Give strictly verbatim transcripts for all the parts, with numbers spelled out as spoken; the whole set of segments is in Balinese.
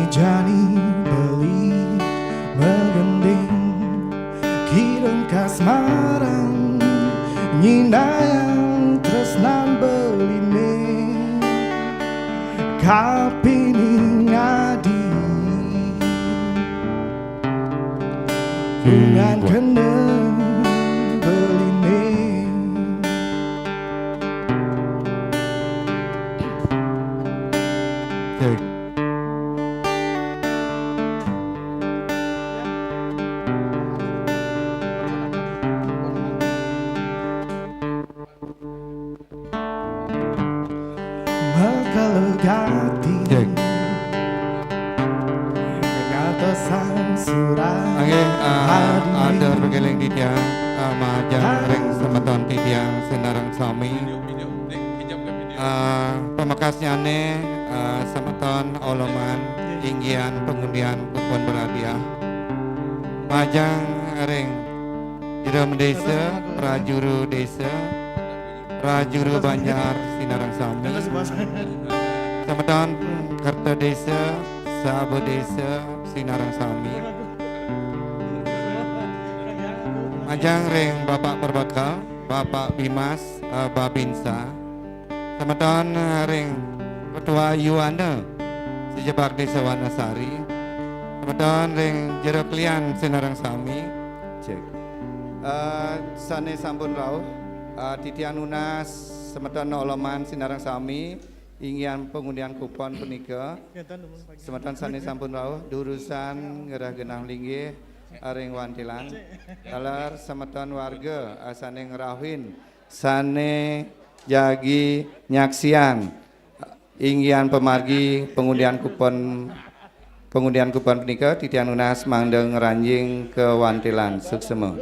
Jani beli magending, kirim kasmaran, nyinayang tresnan beline, kapining adi, ungan kena beline. Cek. Makalegati. Cek. Kengatosan surah. Oke, eh, hadi. Atur bekeling titiang, eh, majeng ring semeton titiang sinareng sami. Eh, pamekasnyane, eh, semeton Oloman inggihan pangundian kupon berhadiah. Majeng ring Jero Desa, Prajuru Desa, Prajuru Banjar sinareng sami. Semeton Kerta Desa, Saba Desa sinareng sami. Majeng ring Bapak Perbekel, Bapak Bimas, eh, Babinsa. Semeton, eh, ring Ketua Yuana Sejebak Desa Wanasari. Semeton ring Jero Klian sinareng sami. Cek. Eh, sane sampun rauh, eh, titiang nunas semeton Oloman sinareng sami, inggihan pangundian kupon punika. Semeton sane sampun rauh, durusang ngrereh genah linggih ring wantilan. Taler semeton warga, eh, sane ngrauhin, sane jagi nyaksian inggihan pamargi pangundian kupon, pangundian kupon punika, titiang nunas mangda ngranjing ka wantilan. Suksema.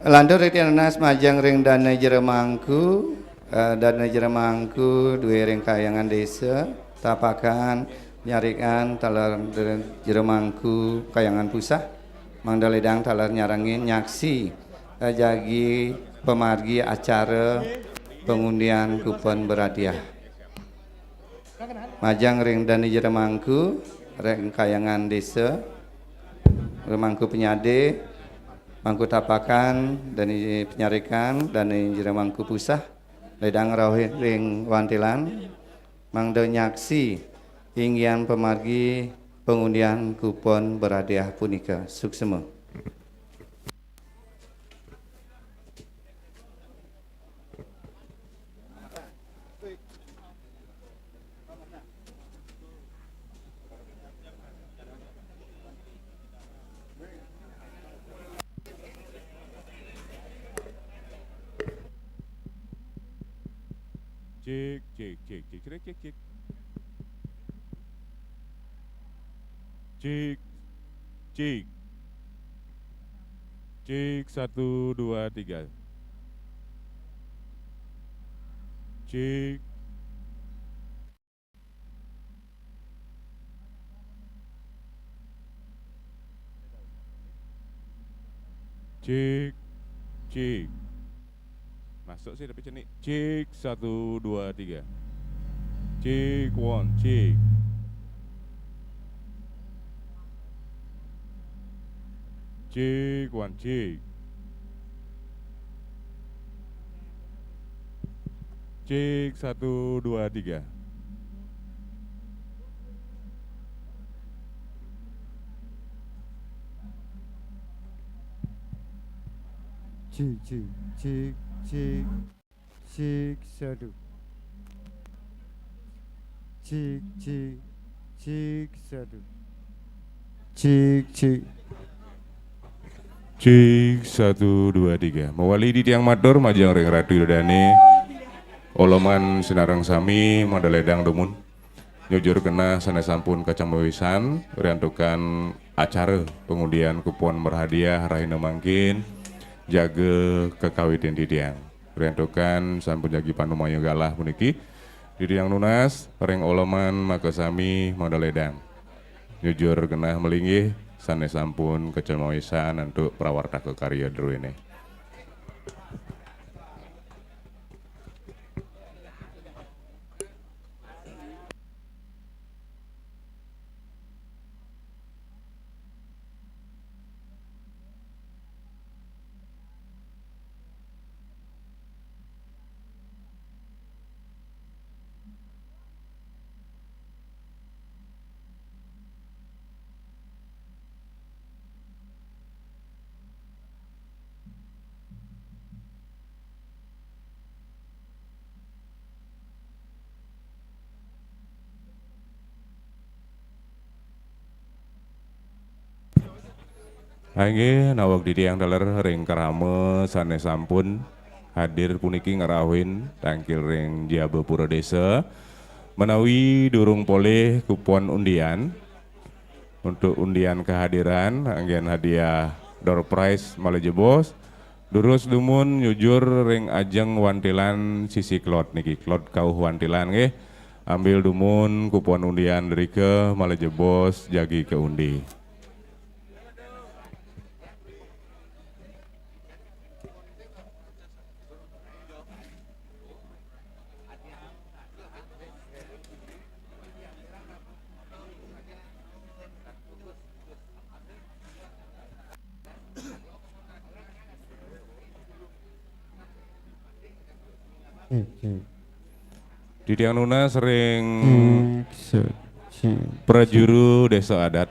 Lantur titiang nunas majeng ring Dane Jero Mangku, eh, Dane Jero Mangku duwe ring Kahyangan Desa, Tapakan, Nyarikan, taler Jero Mangku Kahyangan Pusah, mangda ledang taler nyarengin nyaksi, eh, jagi pamargi acara pangundian kupon berhadiah. Majeng ring Dane Jero Mangku, ring Kahyangan Desa, Jero Mangku Penyade, Mangku Tapakan, Dane Penyarikan, Dane Jero Mangku Pusah, ledang rauhin ring wantilan, mangda nyaksi inggihan pamargi pangundian kupon berhadiah punika. Suksema. Cek, cek, cek, cek, cek, cek, cek. Cek, cek. Cek, satu, dua, tiga. Cek. Cek, cek. Masuk sih tapi cenik. Cek, satu, dua, tiga. Cek, one, cek. Cek, one, cek. Cek, satu, dua, tiga. Cek, cek, cek, cek. Cek, satu. Cek, cek, cek, satu. Cek, cek. Cek, satu, dua, tiga. Mawali titiang matur majeng ring Ratu Ida Dane. Oloman sinareng sami, mangda ledang dumun. Nyujur genah sané sampun kacawisan, riantukan acara pangundian kupon berhadiah rahina mangkin, jaga kakawitin titiang. Riantukan sampun jagi panumaya galah puniki, titiang nunas ring Oleman makasami mangda ledang. Nyujur genah malinggih sané sampun kacawisan antuk prawartaka karya druéné. Inggih, naweg titiang taler ring krama sané sampun hadir puniki ngrauhin tangkil ring jaba pura désa, menawi durung polih kupon undian. Untuk undian kehadiran, anggén hadiah door prize malih jebos. Durus dumun nyujur ring ajeng wantilan sisi klot niki, klot kauh wantilan nggih. Ambil dumun kupon undian drika malih jebos jagi kaundi. Cek, cek. Titiang nunas ring Cek, cek, cek. Prajuru Désa Adat,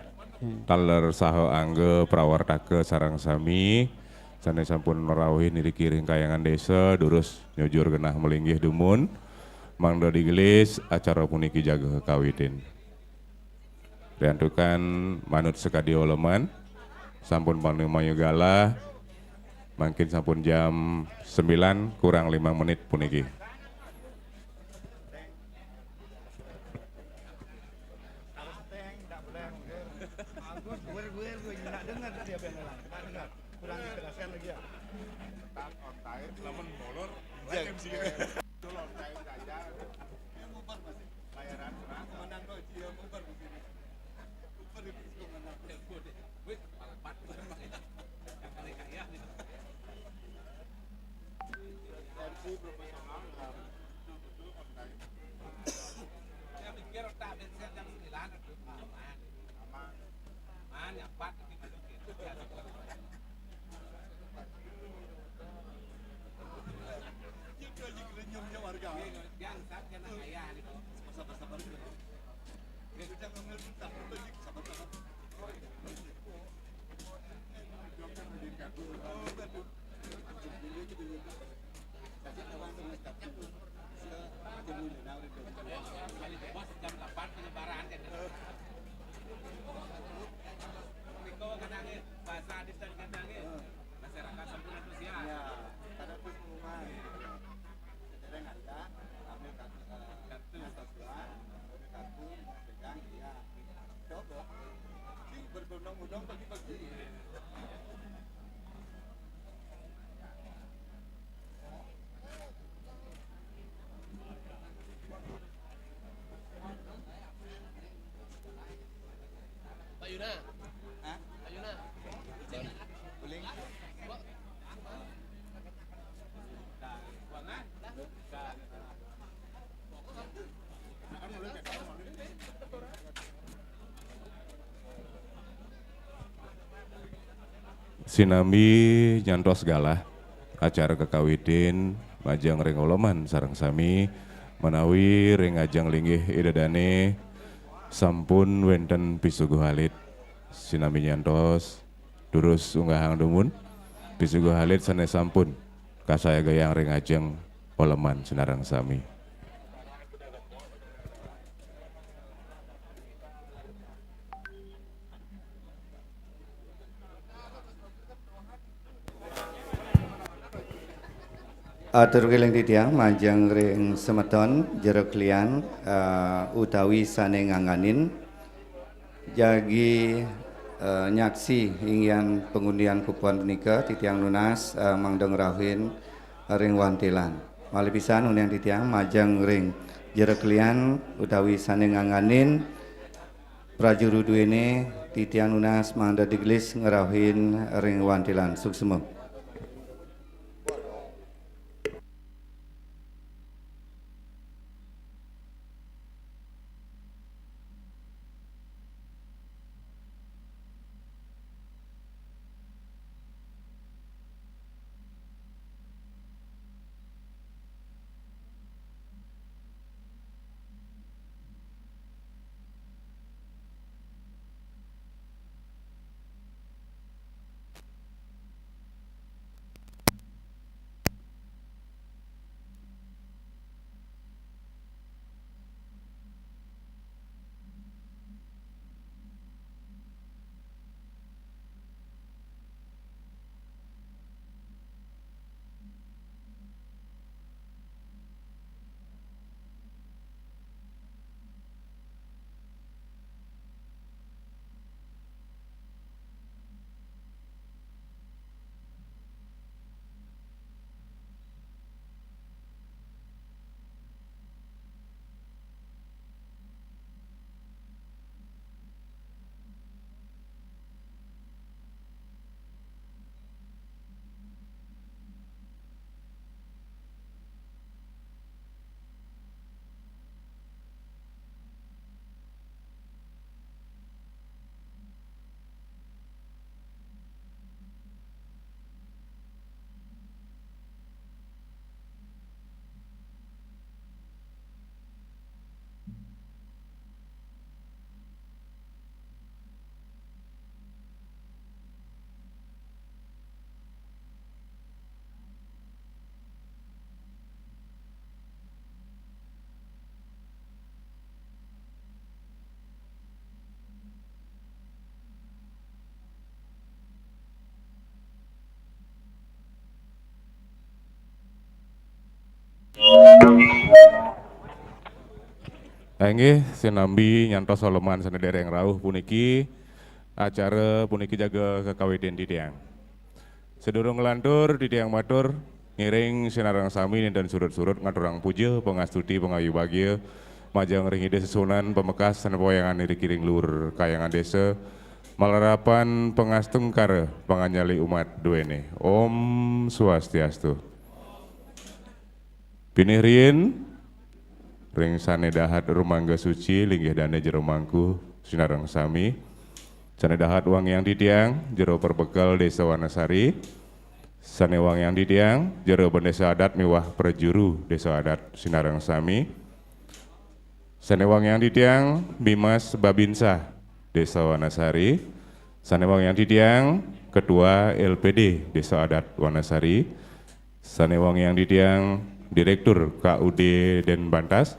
taler saha angga prawartaka sareng sami sané sampun ngrauhin iriki ring kahyangan désa, durus nyujur genah malinggih dumun, mangda digelis acara puniki jaga kawitin. Riantukan manut sakadi Oleman, sampun panumaya galah, mangkin sampun jam sembilan kurang lima menit puniki. Sinambi nyantos galah acara kakawitin majeng ring Oleman sareng sami, menawi ring ajeng linggih Ida Dané sampun wénten pisuguh alit. Sinambi nyantos, durus unggahang dumun pisuguh alit sané sampun kasayagayang ring ajeng Oleman sinareng sami. Atur keling titiang majeng ring semeton jero klian, eh, utawi sane nganganin jagi, eh, nyaksi inggihan pangundian kupon punika, titiang nunas, eh, mangda ngrauhin ring wantilan. Malih pisan undian titiang majeng ring jero klian utawi sane nganganin prajuru duene, titiang nunas mangda digelis ngrauhin ring wantilan. Suksma. Inggih, sinambi nyantos laleman sane dereng rauh puniki, acara puniki jaga kakawitin titiang. Sadurung nglantur, titiang matur, ngiring sinareng sami nenten surut-surut ngaturang puja, pangastuti, pangayu bagia, majeng ring Ida Sesuunan pamekas sane pawayangan iriki ring luur kahyangan desa, malarapan pangastungkara, panganjali umat duene. Om Swastiastu. Pinih riin, ring sane dahat rumangga suci, linggih dane jero mangku, sinareng sami. Sane dahat wangiang titiang, jero perbekel Desa Wanasari. Sane wangiang titiang, jero bendesa adat miwah prajuru Desa Adat, sinareng sami. Sane wangiang titiang, Bimas Babinsa, Desa Wanasari. Sane wangiang titiang, Ketua L P D Desa Adat Wanasari. Sane wangiang titiang, Direktur K U D Denbantas.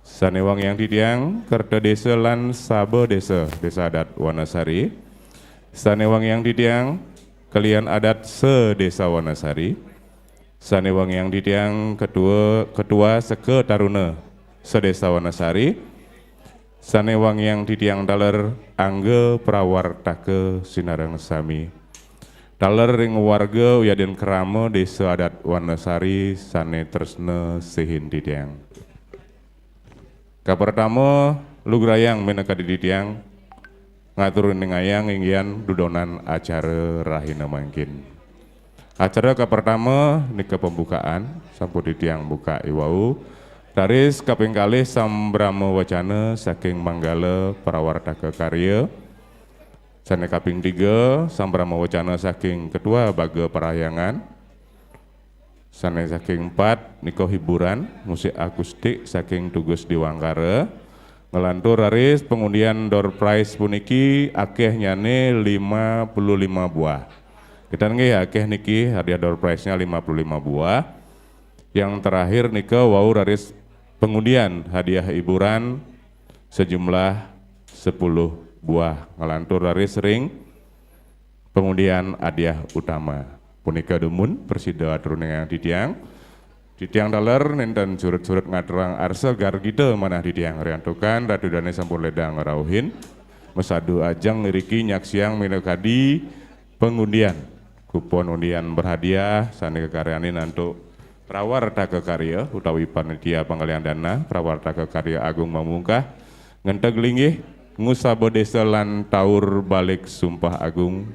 Sane wangiang titiang, Kerta Desa lan Saba Desa, Desa Adat Wanasari. Sane wangiang titiang, Kelian Adat se-Desa Wanasari. Sane wangiang titiang, Ketua, Ketua Seka Taruna se-Desa Wanasari. Sane wangiang titiang taler, angga prawartaka sinareng sami. Taler ring warga wiadin krama Desa Adat Wanasari sane tresna sihin titiang. Kapertama, lugrayang minakadi titiang ngatur ningayang inggihan dudonan acara rahina mangkin. Acara kapertama nika pembukaan, sampun titiang buka iwau. Raris kaping kalih sambrama wacana saking Manggala Prawartaka Karya. Sane kaping tiga, sambrama wacana saking Ketua Baga Parahyangan. Sane saking empat nika hiburan musik akustik saking Tugas Diwangkara. Nglantur raris pangundian door prize puniki akehnyane lima puluh lima buah. Kita nggih akeh niki hadiah door prize-nya lima puluh lima buah. Yang terakhir nika wau raris pangundian hadiah hiburan sejumlah sepuluh buah. Nglantur raris ring pangundian hadiah utama. Punika dumun, prasida atur ring titiang. Titiang taler nénten surut-surut ngaturang arsa gargita manah titiang riantukan Ratu Dané sampun lédang ngrauhin. Masadu ajeng iriki nyaksiang minakadi pangundian kupon undian berhadiah sané kakaryanin antuk prawartaka karya utawi panitia pangalihan dana prawartaka karya agung mamungkah ngenteg linggih ngusaba désa lan taur balik sumpah agung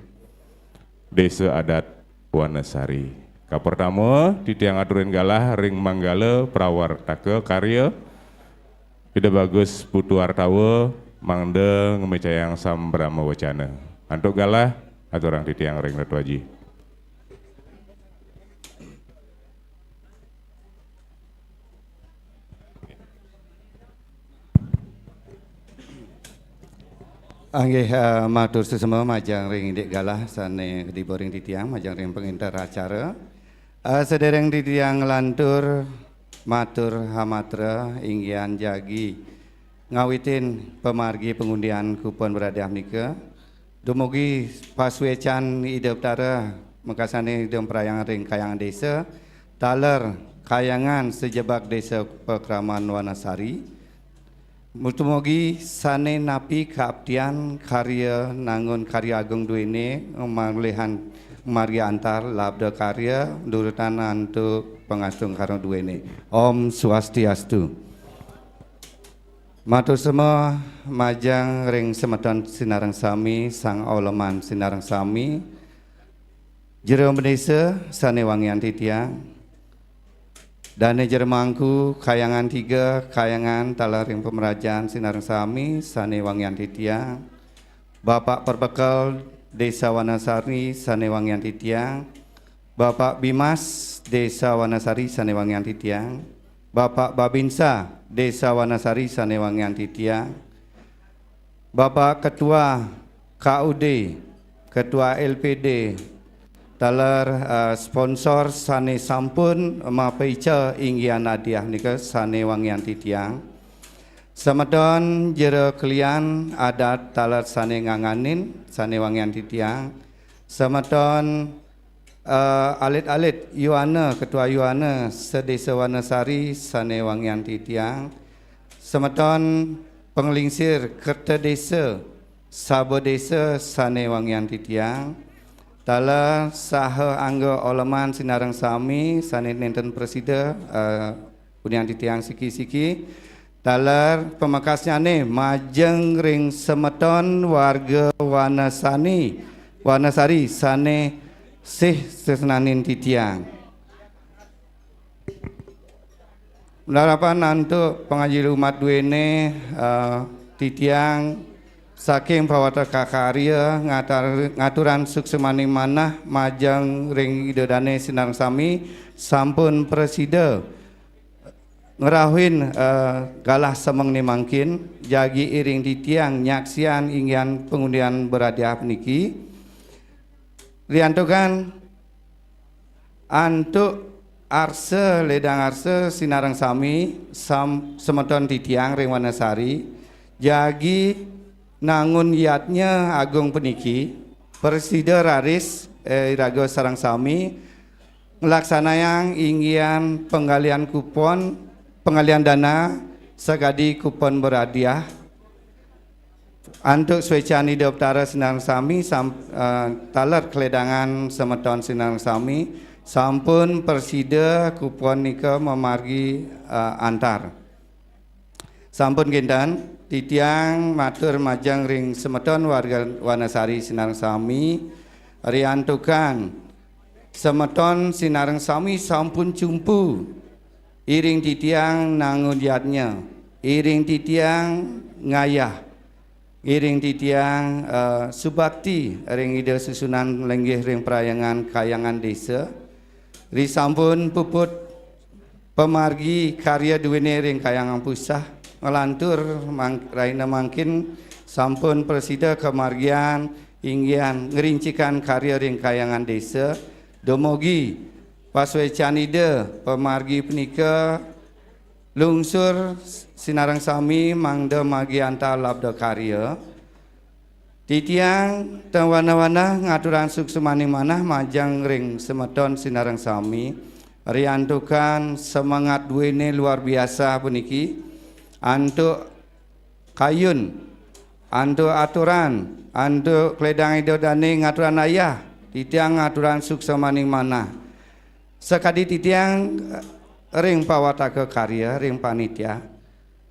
Désa Adat Wanasari. Kapertama, titiang aturin galah ring manggala prawartaka karya Ida Bagus Putu Artawa mangda ngamicayang sambrama wacana. Antuk galah, aturang titiang ring Ratu Aji. Inggih, eh, matur suksma majeng ring indik galah sané kadiba ring titiang, majeng ring pangénter acara. Eh, sadéréng titiang nglantur matur hamatra inggihan jagi ngawitin pamargi pangundian kupon berhadiah punika. Dumugi pasuécan Ida Betara makasané Ida mprayangan ring Kahyangan Désa, taler Kahyangan sajebag Désa Pakraman Wanasari. Dumugi sané napi kaaptian karya nangun karya agung duéné ngamalihan margi antar labda karya durutan antuk pangastungkara duéné. Om Swastiastu. Matur suksma majeng ring semeton sinareng sami, sang oleman sinareng sami, jero bendésa sané wangiang titiang, dané jero mangku, Kahyangan Tiga, Kahyangan taler ring pamrajan sinareng sami sané wangiang titiang, Bapak Perbekel Désa Wanasari sané wangiang titiang, Bapak Bimas Désa Wanasari sané wangiang titiang, Bapak Babinsa Désa Wanasari sané wangiang titiang, Bapak Ketua K U D, Ketua L P D, taler, eh, sponsor sané sampun mapaica inggihan hadiah nika sané wangiang titiang. Semeton jero kelian adat taler sané nganganin sané wangiang titiang. Semeton, eh, alit-alit Yowana, Ketua Yowana sedésa Wanasari sané wangiang titiang. Semeton panglingsir kerta désa, saba désa sané wangiang titiang. Taler saha angga oleman sinareng sami sané nénten prasida, eh, undian titiang siki-siki. Taler pamekasnyané majeng ring semeton warga Wanasani, Wanasari sané sih tresnanin titiang. Narapan antuk pangaji lumat duéné, eh, titiang saking prawartaka karya ngatar-, ngaturang suksmaning manah majeng ring Ida Dané sinareng sami sampun prasida ngrauhin, eh, galah semengné mangkin, jagi iring titiang nyaksiang inggihan pangundian berhadiah puniki. Riantukan antuk arsa, lédang arsa sinareng sami sam-, semeton titiang ring Wanasari, jagi nangun yadnya agung puniki, prasida raris, eh, iraga sareng sami nglaksanayang inggihan penggalian kupon, penggalian dana sakadi kupon berhadiah. Antuk suécan Ida Betara sinareng sami sam-, eh, taler kalédangan semeton sinareng sami sampun prasida kupon nika mamargi, eh, antar. Sampun kénten, titiang matur majeng ring semeton warga Wanasari sinareng sami, riantukan semeton sinareng sami sampun cumpu. Iring titiang nangun yadnya, iring titiang ngayah, iring titiang, eh, subakti ring Ida susunan linggih ring parhyangan kahyangan désa. Risampun puput pamargi karya duéné ring Kahyangan Pusah, nglantur mang-, rahina mangkin sampun prasida kamargiang inggihan ngrincikan karya ring kahyangan désa. Dumugi pasuécan Ida pamargi punika lungsur sinareng sami mangda margi antar labda karya. Titiang ten wana-wana ngaturang suksmaning manah majeng ring semeton sinareng sami, riantukan semangat duene luar biasa puniki, antuk kayun, antuk aturan, antuk kledang Ida Dane ngaturang ayah, titiang ngaturang suksmaning manah. Sakadi titiang, eh, ring pawataka karya, ring panitia,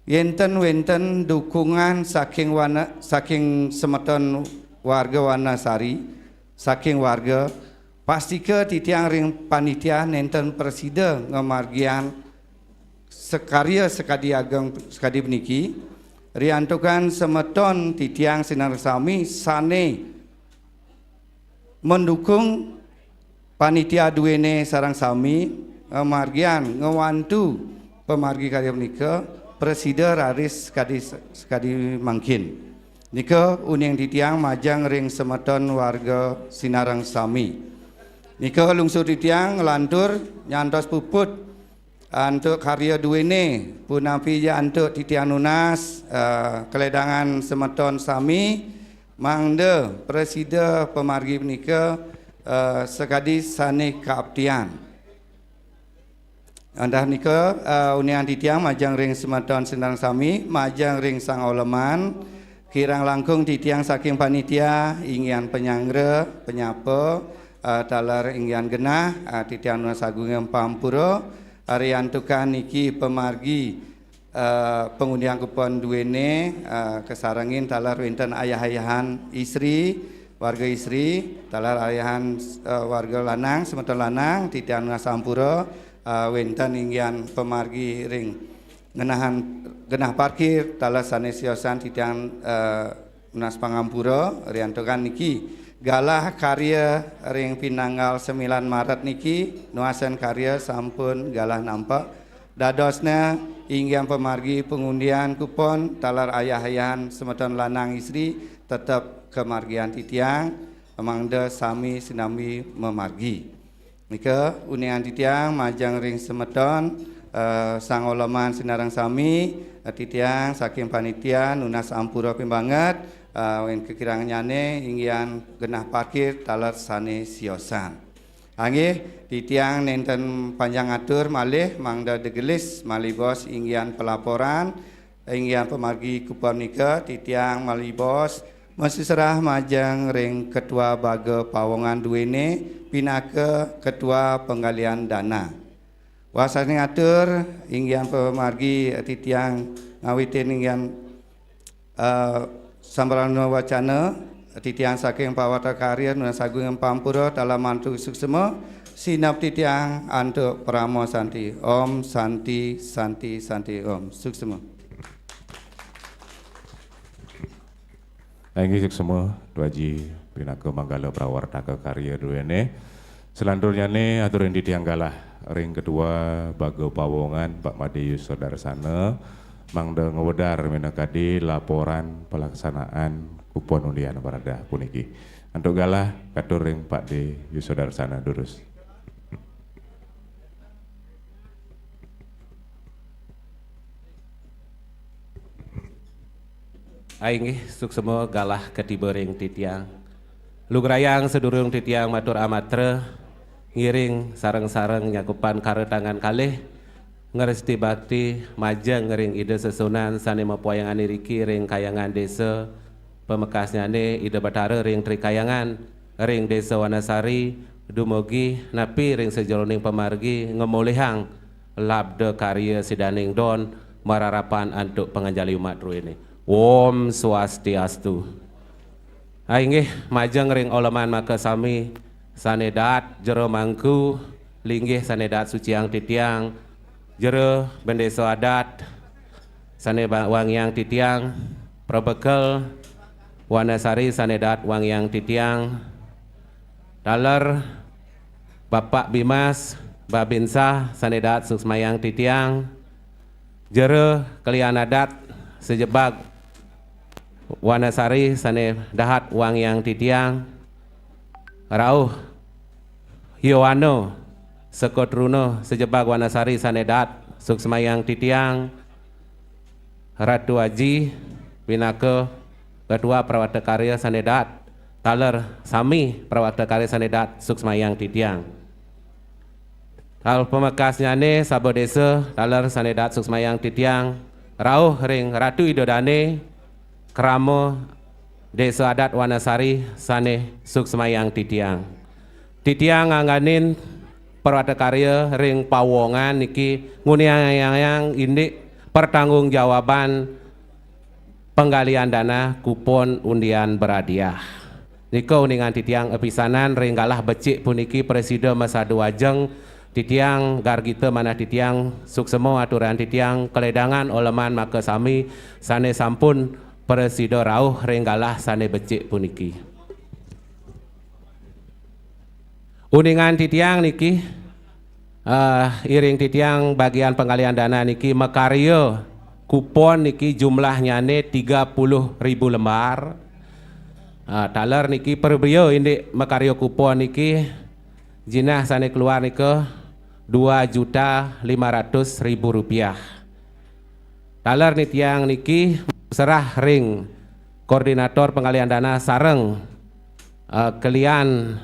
yenten wenten dukungan saking wana, saking semeton warga Wanasari, saking warga, pastika titiang ring panitia nenten prasida ngamargiang sakarya sakadi ageng sakadi puniki, riantukan semeton titiang sinareng sami sane mendukung panitia duene sareng sami, eh, margian ngwantu pamargi karya punika prasida raris sakadi, sakadi mangkin. Nika uning titiang majeng ring semeton warga sinareng sami. Nika lungsur titiang nglantur nyantos puput antuk karya duene, punapi ja antuk titiang nunas, eh, kaledangan semeton sami, mangda prasida pamargi punika, eh, sakadi sane kaaptian. Andah nika, eh, uningang titiang majeng ring semeton sinareng sami, majeng ring sang oleman, kirang langkung titiang saking panitia, inggian panyanggra, panyapa, eh, taler inggian genah, eh, titiang nunas agunging pangapura, riantukan niki pamargi, eh, pangundian kupon duene, eh, kasarengin taler wenten ayah-ayahan istri, warga istri, taler ayahan, eh, warga lanang, semeton lanang, titiang nunas ampura, eh, wenten inggian pamargi ring ngenahan genah parkir, taler sane siosan titiang, eh, nunas pangampura, riantukan niki galah karya ring pinanggal sembilan Maret niki, nuasen karya sampun galah nampek. Dadosne inggian pamargi pangundian kupon taler ayah-ayahan semeton lanang istri tetep kamargian titiang, mangda sami sinambi mamargi. Nika uningang titiang majeng ring semeton, eh, sang oleman sinareng sami, eh, titiang saking panitia nunas ampura pimbanget, eh, wen kakirangannyane inggian genah parkir taler sane siosan. Inggih, titiang nenten panjang atur malih mangda digelis malibos inggian pelaporan, inggian pamargi kupon nika titiang malibos maseserah majeng ring Ketua Baga Pawongan duene pinaka Ketua Penggalian Dana. Wasane atur inggian pamargi titiang ngawitin inggian, eh, sambrana wacana, titiang saking pawataka karya nunas agunging pangapura taler mantuk suksma, sineb titiang antuk parama santi. Om Santi, Santi, Santi, Om. Suksma. Inggih suksma, Tuaji pinaka manggala prawartaka karya duene. Selanturnyane aturin titiang galah ring Ketua Baga Pawongan, Pak Made Yusodarsana, mangda ngwedar minakadi laporan pelaksanaan kupon undian maradah puniki. Antuk galah katur ring Pak De Yusodarsana durus. Inggih, suksma galah katiba ring titiang. Lugrayang sadurung titiang matur amatra, ngiring sareng-sareng nyakupan karatangan kalih, ngresti bakti majeng ring Ida Sesuunan sane mapayangan iriki ring Kahyangan Desa, pamekasnyane Ida Betara ring Tri Kahyangan, ring Desa Wanasari, dumugi napi ring sajeroning pamargi ngamolihang labda karya sidaning don mararapan antuk panganjali umat druene. Om Swastiastu. Inggih, majeng ring oleman makasami sane daat jero mangku, linggih sane daat suciang titiang, jero bendesa adat sane ba-, wangiang titiang, prabekel Wanasari sane daat wangiang titiang, taler Bapak Bimas, Babinsa sane daat suksmayang titiang, jero kelian adat sajebag Wanasari sane dahat wangiang titiang, rauh Yowana Sekotruna sajebag Wanasari sane daat suksmayang titiang, Ratu Aji pinaka Ketua Prawarta Karya sane dahat, taler sami Prawarta Karya sane dahat suksmayang titiang. Hal pamekasnyane saba desa, taler sane dahat suksmayang titiang, rauh ring Ratu Ida Dane, krama Desa Adat Wanasari sane suksmayang titiang. Titiang ngangganin Prawarta Karya ring pawongan niki nguniang-ayang indik pertanggungjawaban penggalian dana kupon undian berhadiah. Nika uningan titiang apisanan ring galah becik puniki prasida masadu ajeng, titiang gargita manah titiang suksema aturang titiang kaledangan oleman makasami sane sampun prasida rauh ring galah sane becik puniki. Uningan titiang niki, eh, iring titiang bagian penggalian dana niki makarya kupon niki jumlahnyane tiga puluh ribu lembar. Ah, taler niki prabria indik makarya kupon niki jinah sane keluar nika dua juta lima ratus ribu rupiah. Taler titiang niki serah ring koordinator penggalian dana sareng, eh, kelian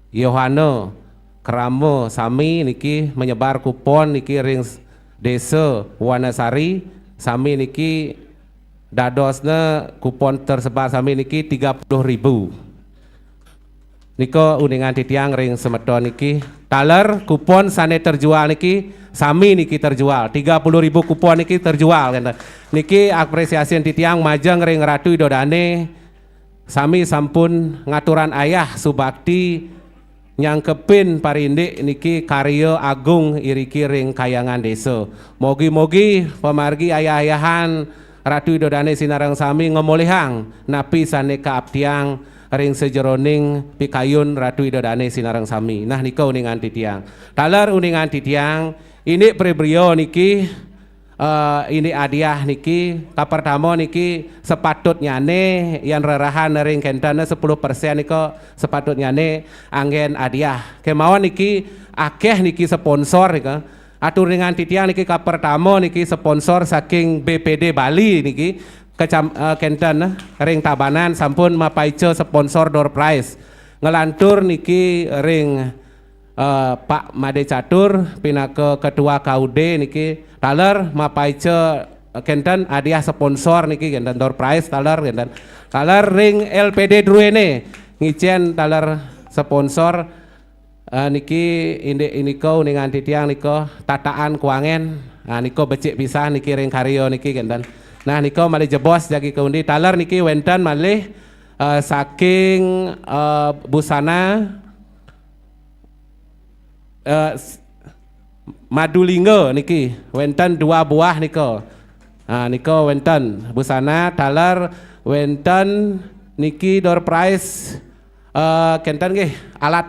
Yohana Krama sami niki menyebar kupon niki ring Desa Wanasari, sami niki dadosne kupon tersebar sami niki tiga puluh ribu. Nika uningan titiang ring semeton niki. Taler kupon sane terjual niki sami niki terjual. Tiga puluh ribu kupon niki terjual, kenten. Niki apresiasi titiang majeng ring Ratu Ida Dane, sami sampun ngaturan ayah subakti nyangkepin parindik niki karya agung iriki ring kayangan desa. Mogi-mogi pamargi ayah-ayahan Ratu Ida Dane sinareng sami ngamolihang napi sane kaaptiang ring sajeroning pikayun Ratu Ida Dane sinareng sami. Nah, nika uningan titiang. Taler uningan titiang, indik prabria niki, eh, indik hadiah niki, kapertama niki sepatutnyane yan rerahan ring kenten sepuluh persen nika sepatutnyane anggen hadiah. Kemawon niki akeh niki sponsor nika. Atur uningan titiang niki kapertama niki sponsor saking B P D Bali niki kecam-, eh, kenten, eh, ring Tabanan sampun mapaica sponsor door prize. Nglantur niki ring, eh, Pak Made Catur pinaka ketua K U D niki taler mapaica, eh, kenten hadiah sponsor niki kenten door prize taler kenten. Taler ring L P D druene ngicen taler sponsor. Ah, niki indik inika uningan titiang nika tataan kuangen. Ah, nika becik pisan niki ring karya niki kenten. Nah, nika malih jebos jagi ke undi taler niki wenten malih, eh, saking, eh, busana, eh, s-, Madulingga niki wenten dua buah nika. Ha, nika wenten busana taler wenten niki door prize, eh, kenten nggih alat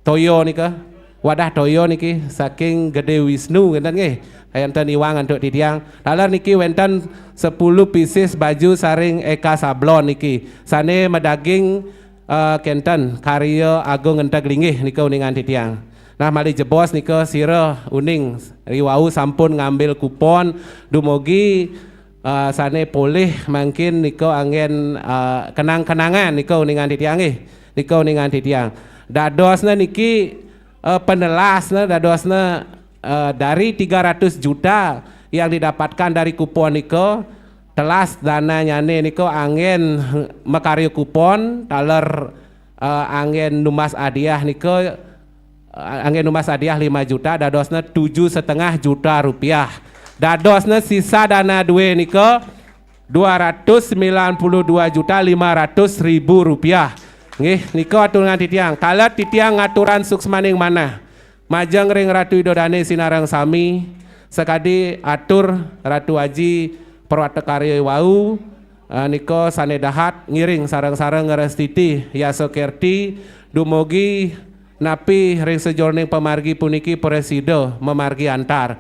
toya nika. Wadah toya niki saking Gede Wisnu kenten nggih. Enten iwang antuk titiang. Taler niki wenten sepuluh pieces baju saring Eka Sablon niki. Sane madaging, eh, kenten karya agung enteg linggih nika uningan titiang. Nah, malih jebos nika sira uning riwau sampun ngambil kupon dumugi, eh, sane polih mangkin nika anggen, eh, kenang-kenangan nika uningan titiang nggih. Nika uningan titiang. Dadosne niki, eh, penelasne dadosne, eh, dari tiga ratus juta yang didapatkan dari kupon nika, telas dananyane nika anggen makarya kupon taler, eh, anggen numbas hadiah nika, eh, anggen numbas hadiah lima juta, dadosne tujuh setengah juta rupiah. Dadosne sisa dana due nika dua ratus sembilan puluh dua juta lima ratus ribu rupiah. Nggih, nika aturang titiang. Taler titiang ngaturang suksmaning manah majeng ring Ratu Ida Dane sinareng sami, sakadi atur Ratu Aji Perwata Karya wau, eh, nika sane dahat ngiring sareng-sareng ngrestiti yasa kerti dumugi napi ring sajeroning pamargi puniki prasida mamargi antar.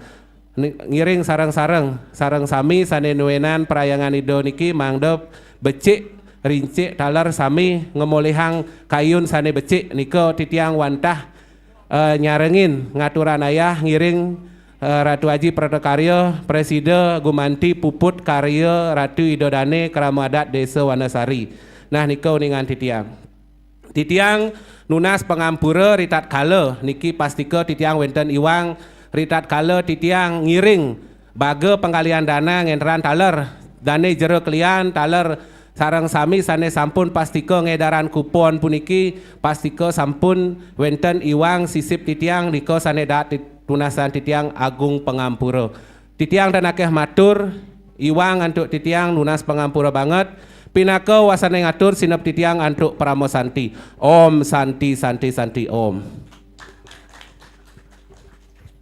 Ni-, ngiring sareng-sareng, sareng sami sane nuenan Parhyangan Ida niki mangda becik rincik taler sami ngamolihang kayun sane becik nika titiang wantah, eh, nyarengin ngaturang ayah ngiring eh, Ratu Aji Pratakarya, Presida Gumanti Puput Karya Ratu Ida Dane Krama Adat Desa Wanasari. Nah, nika uningan titiang. Titiang nunas pangampura ritatkala niki pastika titiang wenten iwang ritatkala titiang ngiring baga panggalian dana ngentran taler dane jero kelian taler sareng sami sane sampun pastika ngedaran kupon puniki pastika sampun wenten iwang sisip titiang nika sane daat tit-, tunasan titiang agung pangampura. Titiang tan akeh matur, iwang antuk titiang nunas pangampura banget, pinaka wasane ngatur sinep titiang antuk parama santi. Om Santi, Santi, Santi, Om.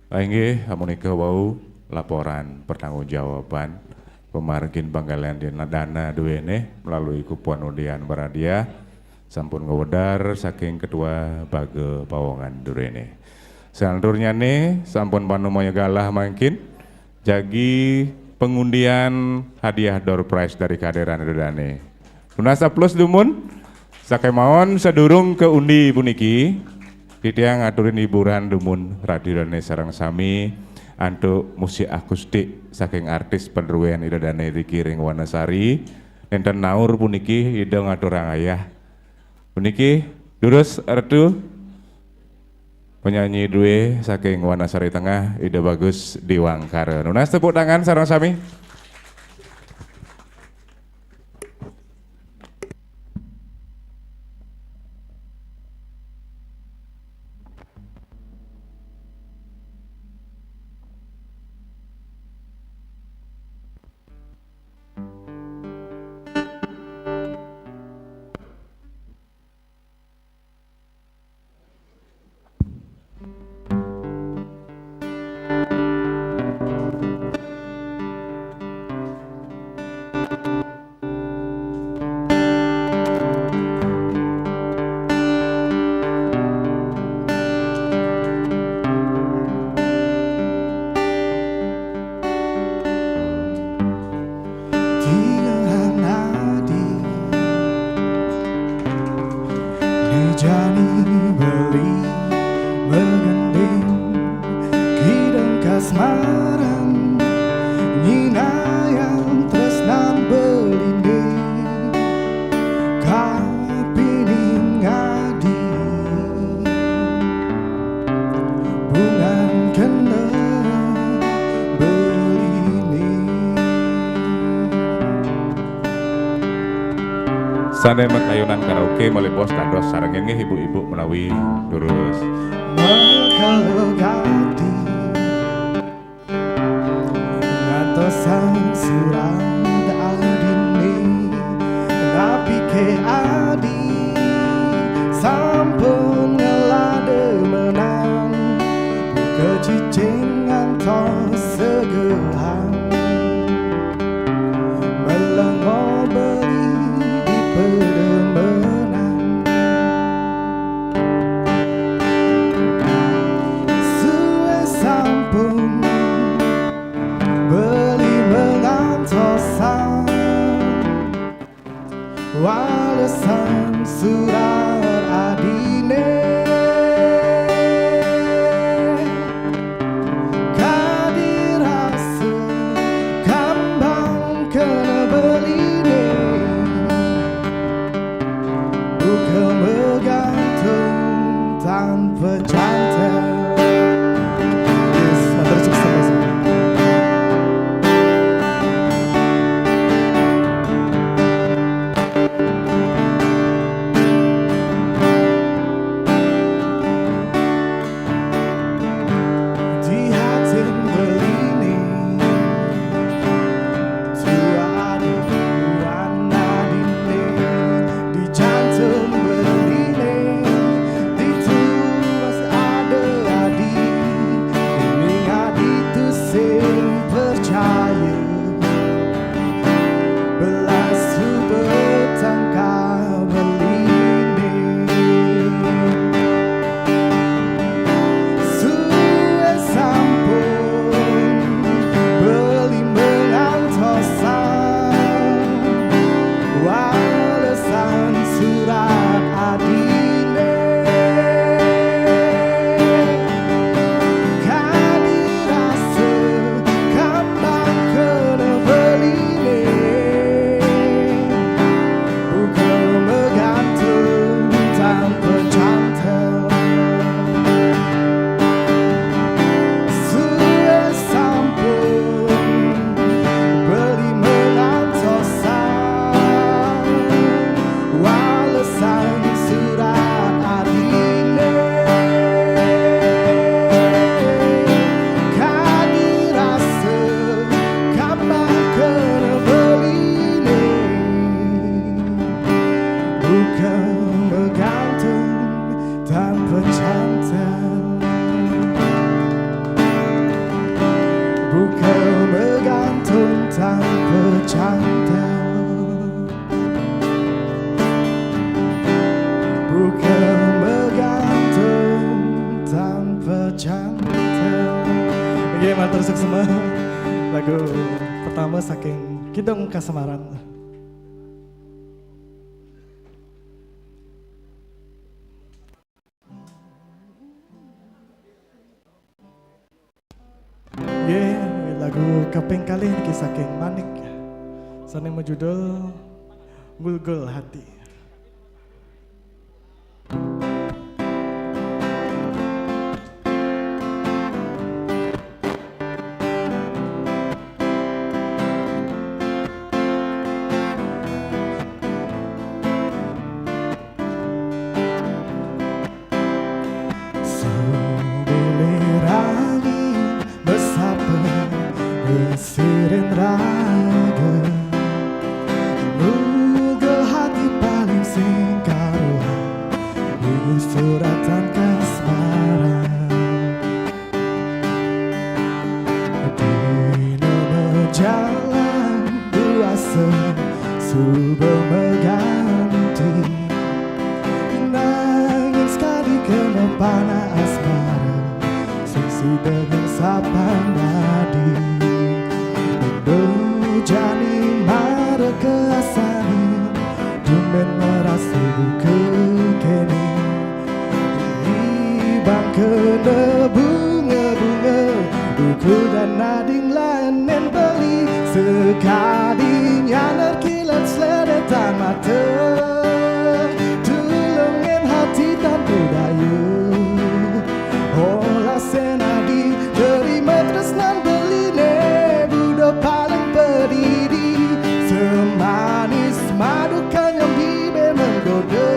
Ah, inggih, amunika wau laporan pertanggungjawaban pemargin panggalian dana, dana duene melalui kupon undian berhadiah sampun ngawedar saking Ketua Baga Pawongan duene. Salanturnyane sampun panumaya galah mangkin jagi pengundian hadiah door prize dari kaderan dane. Tunas aplus dumun. Sakemawon sadurung ke undi puniki, titiang ngaturin hiburan dumun ratu dane sareng sami antuk musik akustik saking artis panruen Ida Dane Ricky ring Wanasari. Nenten naur puniki Ida ngaturang ayah. Puniki durus Ratu penyanyi due saking Wanasari Tengah, Ida Bagus Diwangkara. Nunas tepuk tangan sareng sami. Tingahan adi, ne jani beli mengending, kideng kasmaran, nyinayang tresnan belinde, kapining adi. Bungan kena beline. Sane makayunan karaoke malih bos dados sarengin nggih ibu-ibu menawi durus. Makalegati ngantos sang surat adine, napike adi sampun ngelade menang, buka cicing ngantos segehan, melengo beli di pedemenan. Suwe sampun beli mengantosan, walesan surat adine. Kadi rasa kambang kena beline. Buka megantung tanpa cantel. Yes, matur suksma. Dihatin beline, tua adi wan adine, dicantum beline, dituas Terus semua lagu pertama saking Kidung Kasemaran. Ye, lagu kaping kalih niki saking Manik. Sane majudul Ngulgul Hati. Sambilirangin besapen sirin raga, ngulgul hati paling sing karuan, ibu suratan kasmaran. Dina majalan duasa suba maganti, nanging sakadi kena panah asmara sing sida ngesapan dadi. Endo jani mara kaasane, tumben marasa buka kene. Ibang kena bunga-bunga, buku dan nading laenen beli, sakadi nyaner kilat seledetan mata. Tulungin hati tanpa daya. Olah senadi terima tresnan beline, buda paling pedidi, semanis madu kanyang bibe menggoda,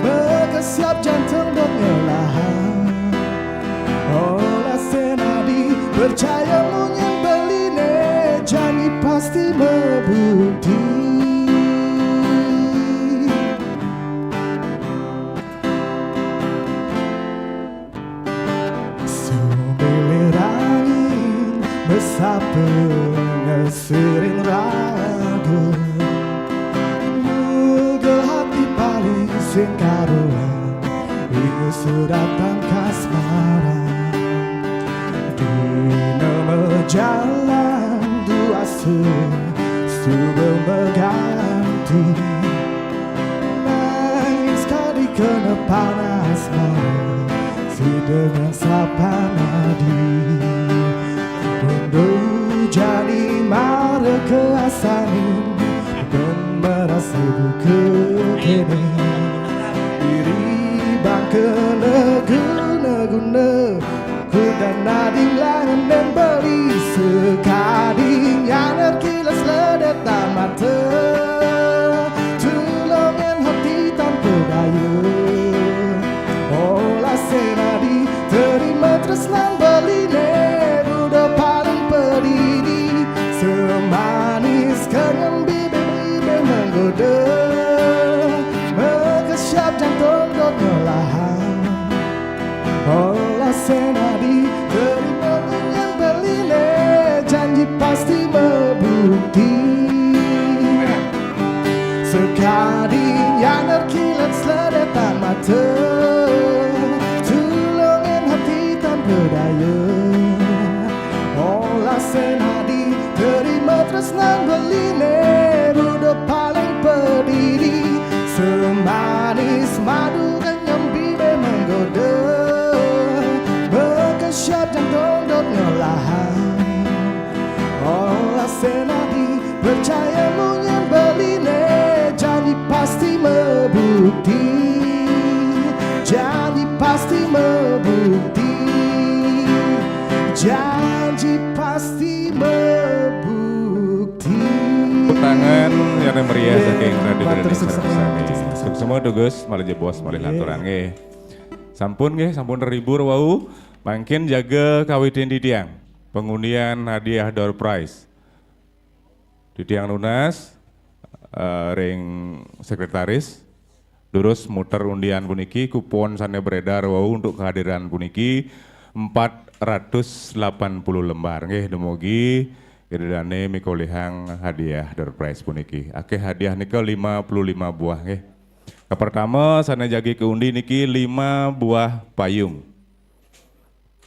makesiap jantung dot ngelahan. Olah senadi percaya munyin beline, janji pasti mabukti. Sambilirangin besapen sirin raga, ngulgul hati paling sing karuan, ibu suratan kasmaran. Dina majalan duasa suba maganti, nanging sakadi kena panah asmara sida ngesapan adi. Endo jani mara kaasane, tumben marasa buka kene. Diri bang kena guna-guna, kudan nading laenen beli, sakadi nyaner kilat seledetan mata. Tulungin hati tanpa daya. Olah senadi terima tresnan beline, buda paling pedidi, semanis kanyang bibe-bibe menggoda, makesiap jantung dot ngelahan. Olah senadi terima munyin beline, janji pasti mabukti. Sakadi nyaner kilat seledetan mata, tulungin hati tanpa daya. Olah senadi terima tresnan beline, buda paling pedidi, semanis madu kanyang bibe menggoda, makesiap jantung dot ngelahan. Olah senadi percaya munyin beline, janji pasti mabukti, janji pasti mabukti, janji pasti mabukti. Tepuk tangan yang meriah. Nggih, saking Radio matur Indonesia suksma, Rarasane. Suksma. Suksma, Dugus, malih jebos, malih Nggih. Lanturan nggih. Sampun nggih, sampun terhibur wau. Mangkin jaga kawitin titiang pengundian hadiah door prize. Titiang nunas, eh, ring sekretaris, durus muter undian puniki, kupon sane beredar wau untuk kehadiran puniki empat ratus delapan puluh lembar. Nggih, dumugi ida dane mikolihang hadiah door prize puniki. Akeh hadiah nika lima puluh lima buah, nggih. Kapertama sane jagi kaundi niki lima buah payung.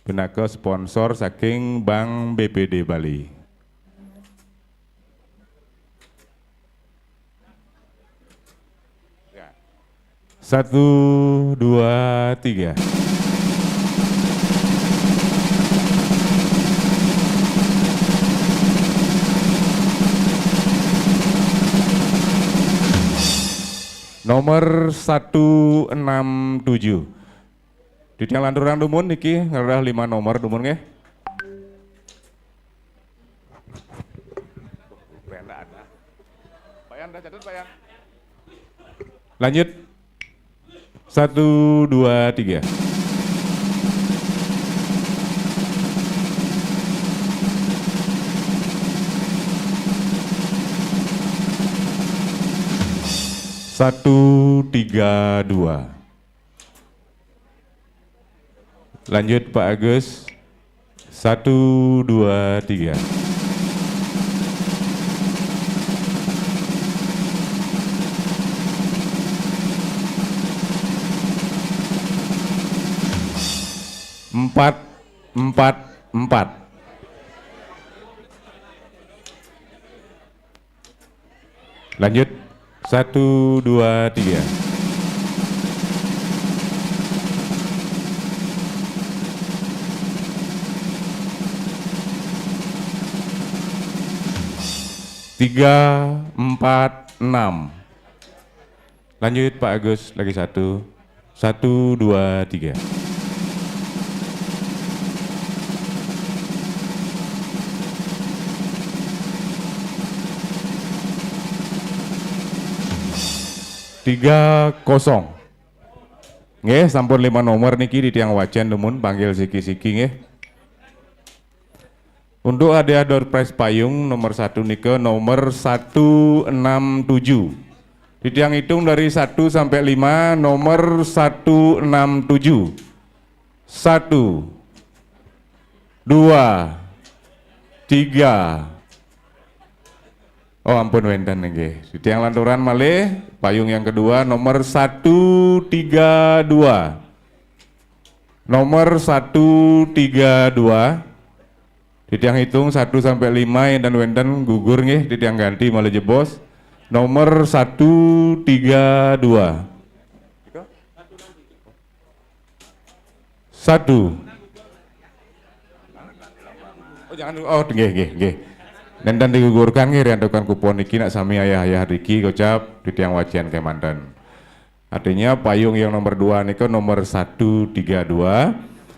Pinaka sponsor saking Bank B P D Bali. Satu, dua, tiga. Nomor satu enam tujuh. Titiang lanturang dumun niki ngarah lima nomor dumun nggih. Pak Yan, dah catat, Pak Yan. Lanjut. Satu, dua, tiga. Satu, tiga, dua. Lanjut, Pak Agus. Satu, dua, tiga. Empat, empat, empat. Lanjut. Satu, dua, tiga. Tiga, empat, enam. Lanjut, Pak Agus, lagi satu. Satu, dua, tiga. Tiga kosong. Nggih, sampun lima nomor niki titiang wacén dumun, panggil siki-siki nggih. Untuk hadiah door prize payung nomor satu nika nomor satu enam tujuh. Titiang hitung dari satu sampai lima, nomor satu enam tujuh. Satu, dua, tiga. Oh, ampun, wénten nggih. Titiang lanturang malih, payung yang kedua nomor satu tiga dua. Nomor satu tiga dua. Titiang hitung satu sampai lima, yén wénten gugur nggih, titiang ganti malih jebos. Nomor satu tiga dua. Satu. Oh, jangan dulu. Oh, nggih, nggih, nggih. Nénten digugurkan nggih, riantukan kupon niki nak sami ayah-ayah riki kocap titiang wacén kémanten. Artinya payung yang nomor dua nika nomor satu tiga dua.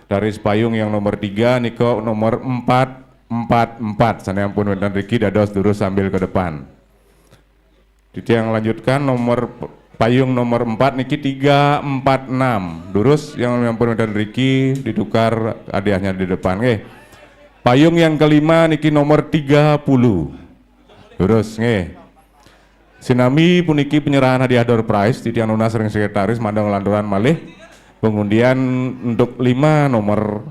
Dari payung yang nomor tiga nika nomor empat empat empat. Sané ampun wénten riki dados durus sambil ke depan. Titiang lanjutkan nomor p-, payung nomor empat niki tiga empat enam. Durus yang ampun wénten riki ditukar hadiahnya di depan nggih. Payung yang kelima niki nomor tiga puluh. Durus nggih. Sinambi puniki penyerahan hadiah door prize, titiang nunas ring sekretaris mangda nglanturang malih pengundian untuk lima nomor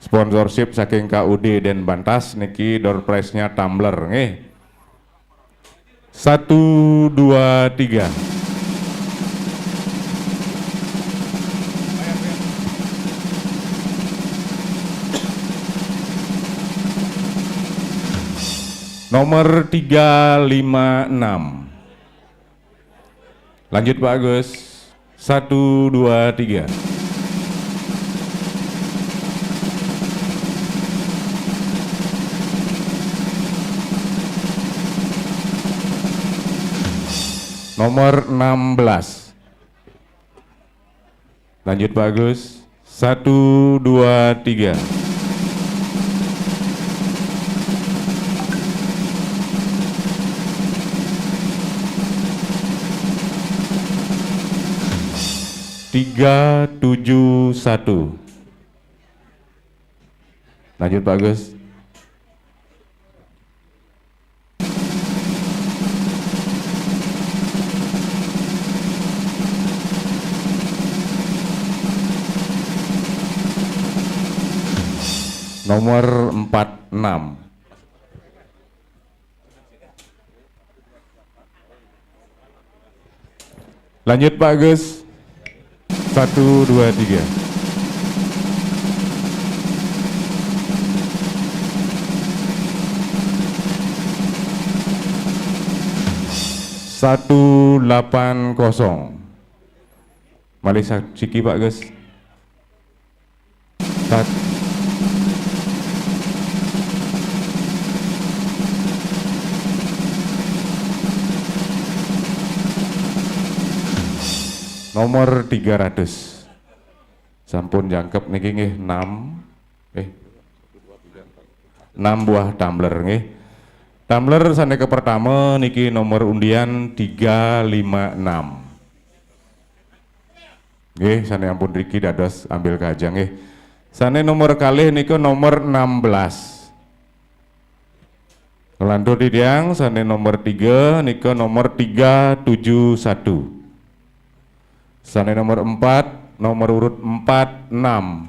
sponsorship saking K U D Denbantas niki door prize-nya tumbler nggih. Satu, dua, tiga. Nomor tiga lima enam. Lanjut, Pak Agus. Satu, dua, tiga. Nomor enam belas. Lanjut, Pak Agus. Satu, dua, tiga. Tiga tujuh satu. Lanjut, Pak Agus. Nomor empat enam. Lanjut, Pak Gus. Satu, dua, tiga. Satu delapan kosong. Malih sa-, siki, Pak Gus. Sat-, nomor tiga ratus. Sampun jangkep niki nggih, enam, eh, enam buah tumbler nggih. Tumbler sané kapertama niki nomor undian tiga lima enam. Nggih, sané ampun riki dados ambil kajang nggih. Sané nomor kalih nika nomor enam belas. Nglantur titiang, sané nomor tiga nika nomor tiga tujuh satu. Sané nomor empat, nomor urut empat enam.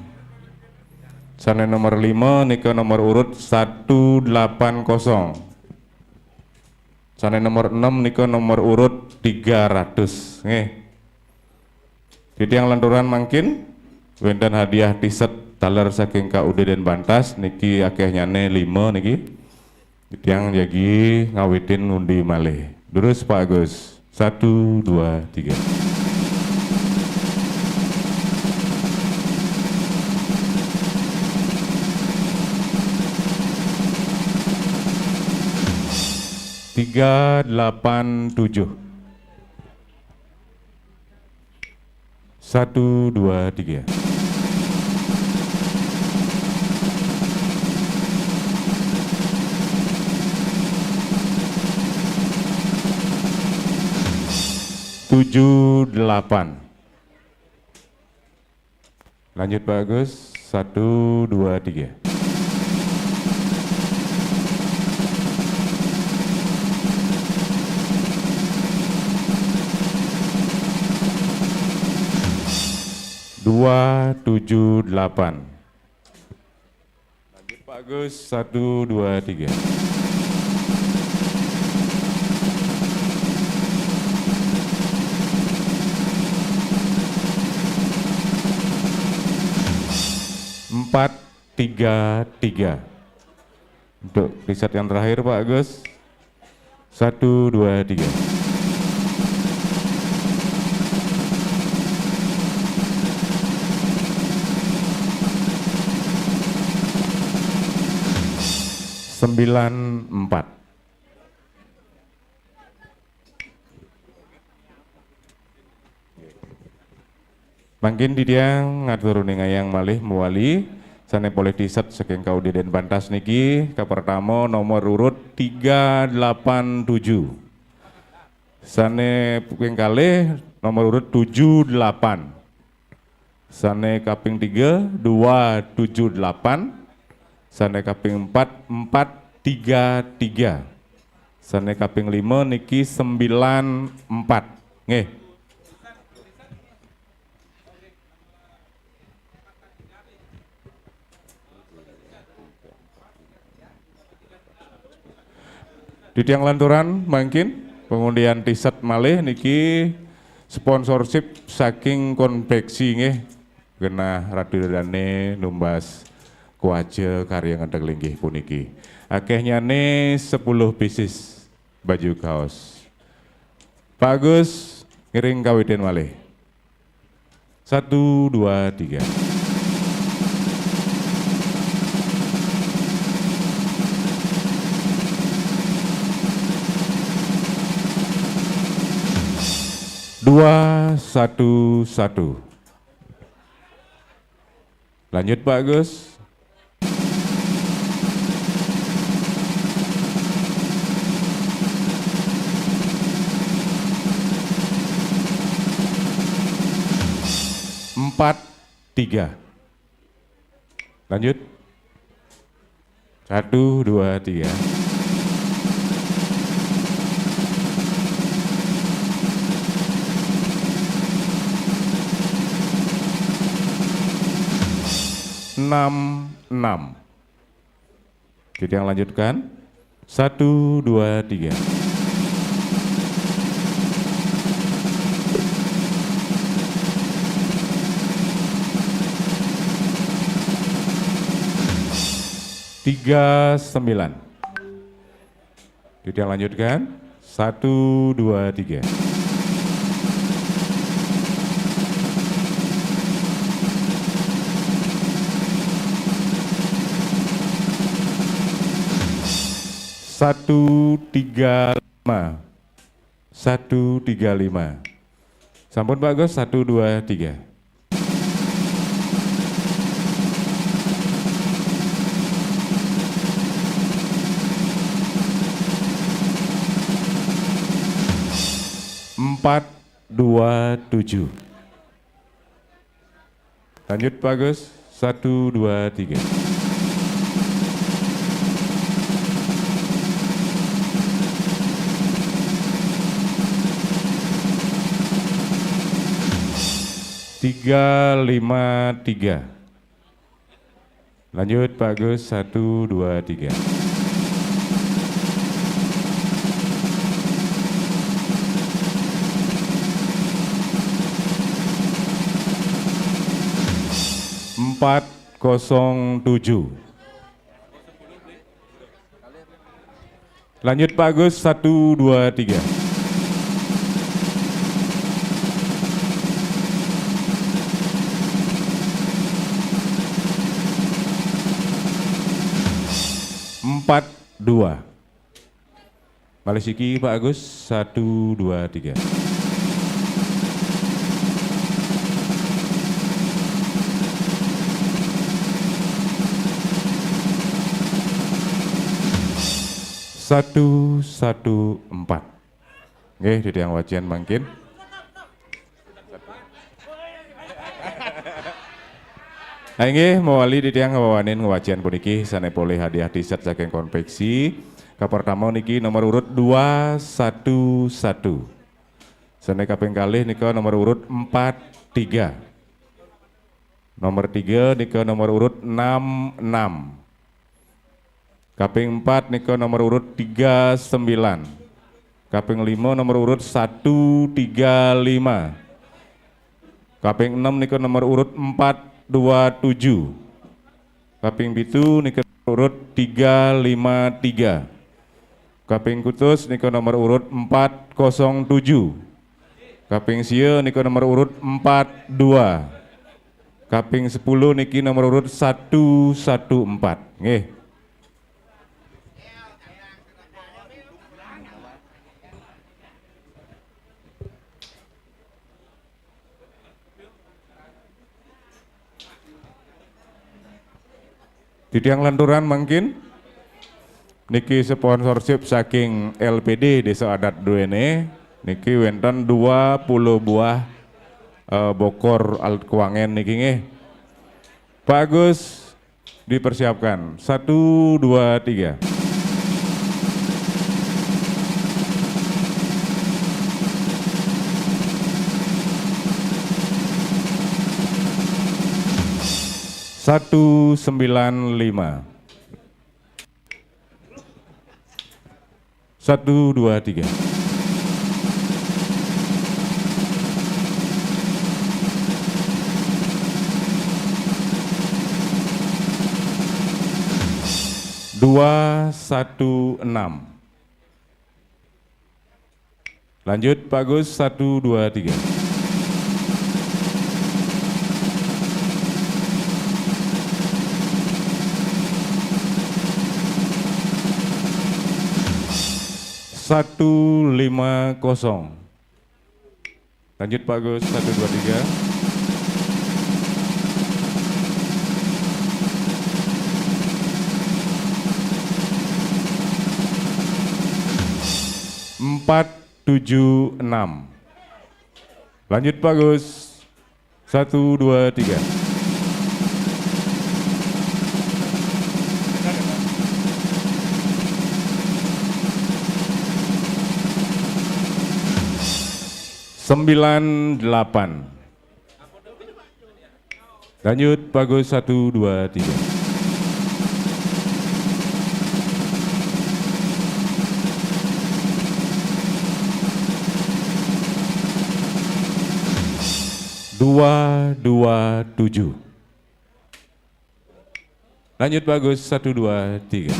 Sané nomor lima nika nomor urut satu delapan kosong. Sané nomor enam nika nomor urut tiga ratus. Nggih. Titiang lanturan mangkin, wénten hadiah T-shirt taler saking K U D Denbantas, niki akéhnyané lima niki. Titiang jagi ngawitin ngundi malih. Durus, Pak Agus. Satu, dua, tiga. Tiga delapan tujuh. Satu, dua, tiga. Tujuh, delapan. Lanjut, Pak Agus. Satu, dua, tiga. Dua, tujuh, delapan. Lanjut, Pak Agus. Satu, dua, tiga. Empat, tiga, tiga. Untuk riset yang terakhir, Pak Agus. Satu, dua, tiga. Sembilan, empat. Mangkin titiang ngatur uningayang malih mawali sané polih T-shirt saking K U D Denbantas niki, kapertama nomor urut tiga delapan tujuh. Sané kaping kalih nomor urut tujuh delapan. Sané kaping tiga dua tujuh delapan. Sané kaping empat empat tiga tiga. Sané kaping lima niki sembilan empat. Nggih. Titiang lanturan mangkin pangundian T-shirt malih niki sponsorship saking konveksi nggih. Genah Ratu Ida Dané numbas kuaca karya ngedeg linggih puniki. Akéhnyané sepuluh pieces baju kaos. Pak Agus ngiring kawitin malih. Satu, dua, tiga. Dua, satu, satu. Lanjut, Pak Agus. Empat, tiga. Lanjut. Satu, dua, tiga. Enam, enam. Titiang lanjutkan. Satu, dua, tiga. Tiga, sembilan. Titiang lanjutkan. Satu, dua, tiga. Satu, tiga, lima. Satu, tiga, lima. Sampun, Pak Gus, satu, dua, tiga. Empat, dua, tujuh. Lanjut, Pak Gus. Satu, dua, tiga. Tiga, lima, tiga. Lanjut, Pak Gus. Satu, dua, tiga. Empat, kosong, tujuh. Lanjut, Pak Gus. Satu, dua, tiga. Empat, dua. Malih siki, Pak Agus. Satu, dua, tiga. Satu, satu, empat. Nggih, titiang wacian mangkin. Nah, inggih, mawali titiang ngwawanin ngwacian puniki sané polih hadiah T-shirt saking konveksi. Kapertama niki nomor urut dua satu satu. Sané kaping kalih nika nomor urut empat tiga. Nomor tiga nika nomor urut enam enam. Kaping empat nika nomor urut tiga sembilan. Kaping lima nomor urut satu tiga lima. Kaping enam nika nomor urut empat dua tujuh. Kaping pitu nika nomor urut tiga lima tiga. Kaping kutus nika nomor urut empat kosong tujuh. Kaping sia nika nomor urut empat dua. Kaping sepuluh niki nomor urut satu satu empat. Nggih. Titiang lanturan mangkin. Niki sponsorship saking L P D Desa Adat Duene. Niki wénten dua puluh buah, eh, bokor alat keuangan niki nggih. Pak Agus, dipersiapkan. Satu, dua, tiga. Satu sembilan lima. Satu, dua, tiga. Dua satu enam. Lanjut, Pak Gus, satu, dua, tiga. Satu lima kosong. Lanjut, Pak Gus, satu, dua, tiga. Empat tujuh enam. Lanjut, Pak Gus. Satu, dua, tiga. Sembilan delapan. Lanjut, Pak Gus, satu, dua, tiga. Dua, dua, tujuh. Lanjut, Pak Gus, satu, dua, tiga.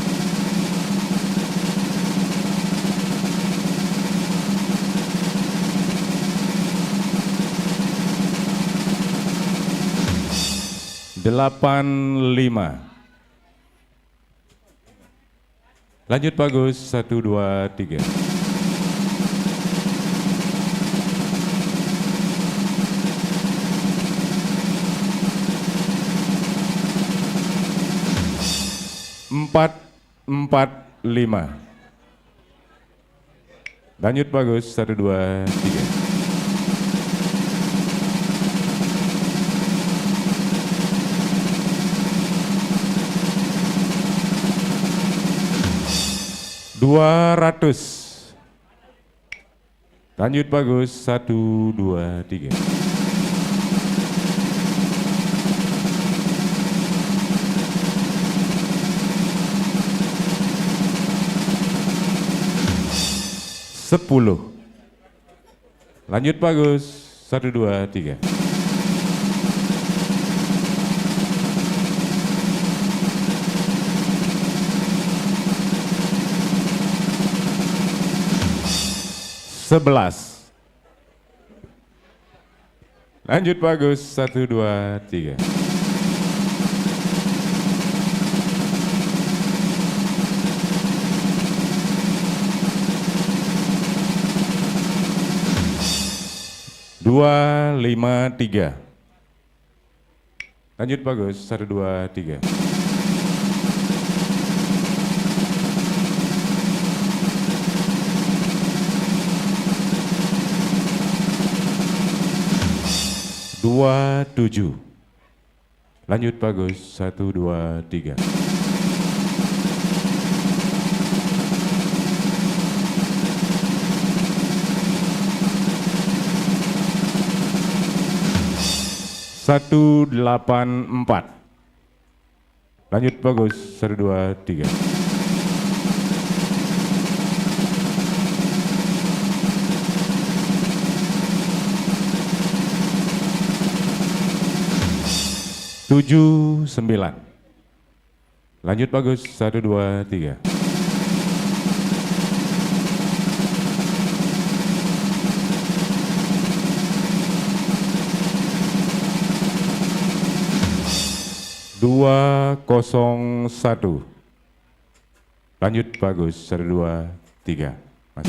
delapan lima. Lanjut Pak Gus, satu, dua, tiga. Empat, empat, lima. Lanjut Pak Gus, satu, dua, tiga. Dua ratus. Lanjut Pak Gus, satu, dua, tiga. Sepuluh. Lanjut Pak Gus, satu, dua, tiga. Sebelas. Lanjut Pak Gus, satu, dua, tiga. Dua, lima, tiga. Lanjut Pak Gus, satu, dua, tiga. Dua, tujuh. Lanjut Pak Gus, satu, dua, tiga. Satu, delapan, empat. Lanjut Pak Gus, satu, dua, tiga. Tujuh, sembilan. Lanjut Pak Gus, satu, dua, tiga. Dua, kosong, satu. Lanjut Pak Gus, satu, dua, tiga. Mas.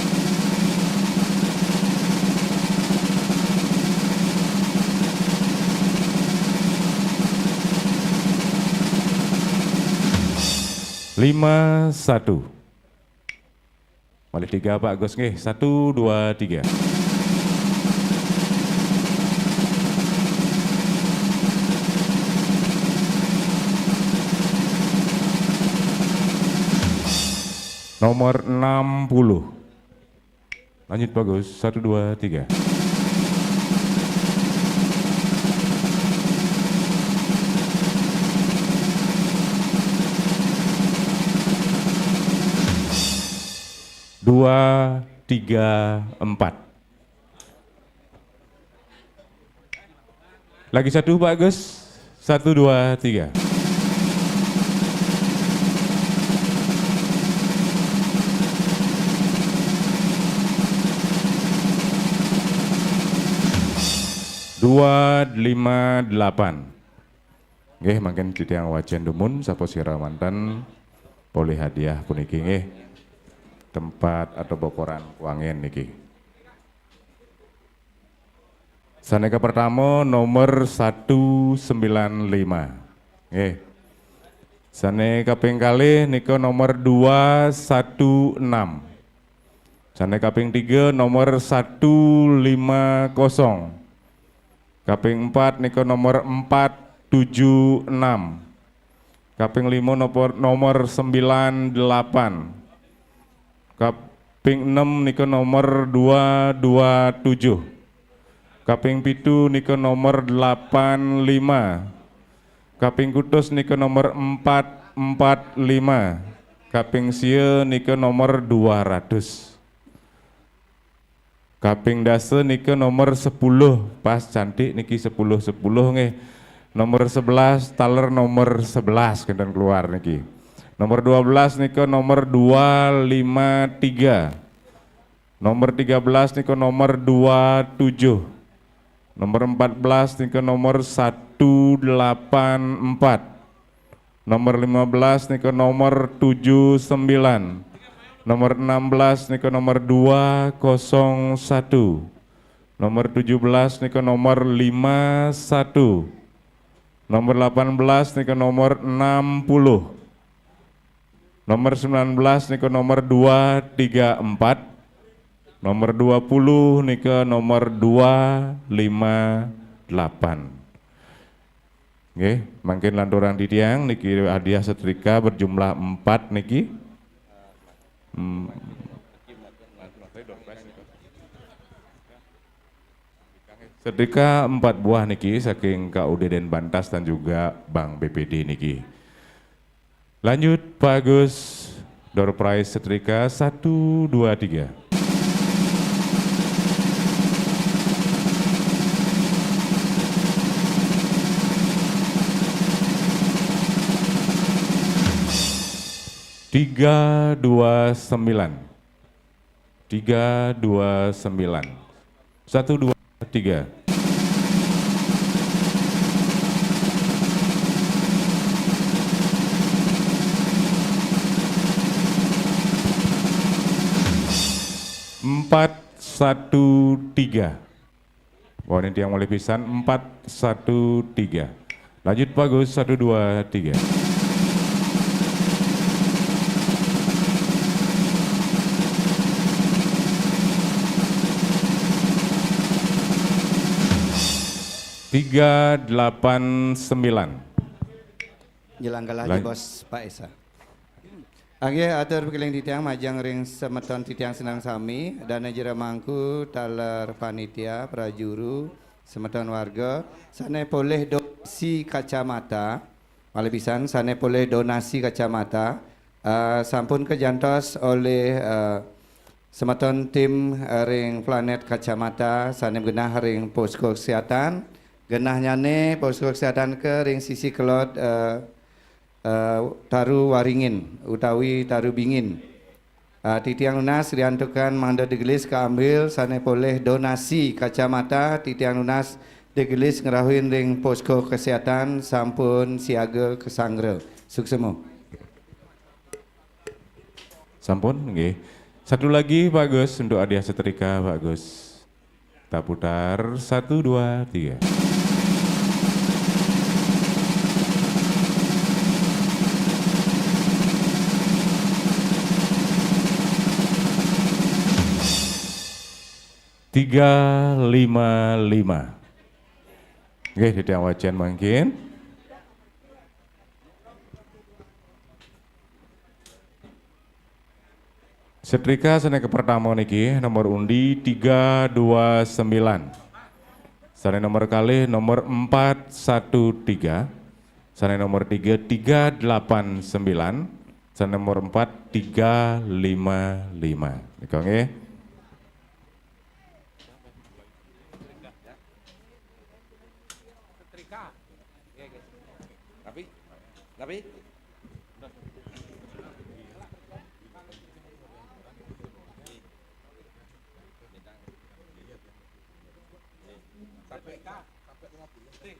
Lima, satu. Malih tiga Pak Gus nggih, satu, dua, tiga. Nomor enam puluh. Lanjut Pak Gus, satu, dua, tiga. Dua, tiga, empat. Lagi satu Pak Gus. Satu, dua, tiga. Dua, lima, delapan. Nggih, mangkin titiang wacén dumun, sapa sira manten polih hadiah puniki nggih. Tempat atau bokoran kuangin niki. Sané kapertama nomor satu sembilan lima. Nggih. Sané kaping kalih nika nomor dua satu enam. Sané kaping tiga nomor satu lima kosong. Kaping empat nika nomor empat tujuh enam. Kaping lima nomor, nomor sembilan delapan. Kaping enam nika nomor dua dua tujuh. Kaping pitu nika nomor delapan lima. Kaping kutus nika nomor empat empat lima. Kaping sia nika nomor dua ratus. Kaping dasa nika nomor sepuluh, pas cantik niki sepuluh sepuluh nggih. Nomor sebelas, taler nomor sebelas kinten keluar niki. Nomor dua belas nika nomor dua lima tiga. Nomor tiga belas nika nomor dua tujuh. Nomor empat belas nika nomor satu delapan empat. Nomor lima belas nika nomor tujuh sembilan. Nomor enam belas nika nomor dua kosong satu. Nomor tujuh belas nika nomor lima satu. Nomor delapan belas nika nomor enam puluh. Nomor sembilan belas nika nomor dua tiga empat. Nomor dua puluh nika nomor dua lima delapan. Nggih, mangkin lanturang titiang niki hadiah setrika berjumlah empat niki. Hmm. Setrika empat buah niki saking K U D Denbantas dan juga Bank B P D niki. Lanjut, Pak Agus, door prize setrika satu, dua, tiga. Tiga dua sembilan. Tiga dua sembilan. Satu, dua, tiga. Empat satu tiga. Wah, ini tiang malih pisan, empat satu tiga. Lanjut, Pak Gus, satu, dua, tiga. Tiga delapan sembilan. Nyelang kalah Lan- Bos Pak Esa. Nggih, atur pakiling titiang majeng ring semeton titiang sineng sami, dane jero mangku, taler panitia, prajuru, semeton warga, sane polih donasi kacamata, malih pisan sane polih donasi kacamata, eh, sampun kajantos olih, eh, semeton tim, eh, ring Planet Kacamata sane genah ring posko kesehatan, genahnyane posko kesehatan ke ring sisi kelod, eh, eh, Taru Waringin utawi Taru Bingin. Eh, titiang nunas riantukan mangda digelis kaambil sane polih donasi kacamata, titiang nunas digelis ngrauhin ring posko kesehatan sampun siaga kasanggra. Suksema. Sampun, nggih. Satu lagi, Pak Gus, untuk hadiah setrika, Pak Gus. Kita putar, satu, dua, tiga. Tiga lima lima. Nggih, titiang wacen mangkin. Setrika sane kapertama niki nomor undi tiga dua sembilan. Sane nomor kalih nomor empat satu tiga. Sane nomor tiga, tiga delapan sembilan. Sane nomor empat, tiga lima lima. Nika nggih. Setrika. Nggih, nggih. Napi? Napi? Sampai, sampai lima puluh. Eh,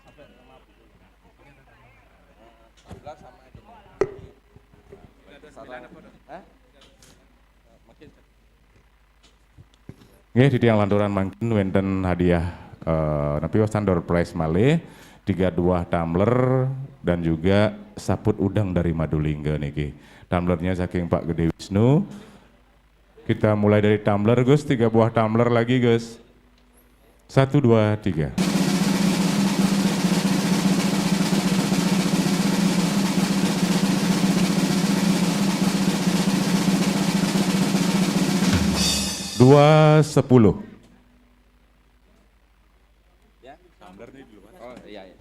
sampai lima puluh. Eh, empat belas sama itu. Hah? Eh, makin Nggih, titiang lanturang mangkin wenten hadiah, eh, napi wastan door prize malih, tiga buah tumbler dan juga saput udeng dari Madulingga niki. Tumblernya saking Pak Gede Wisnu. Kita mulai dari tumbler, Gus, tiga buah tumbler lagi, Gus. Satu, dua, tiga. Dua sepuluh. Ya, tumbler nih dulu, Mas. Oh, iya, iya.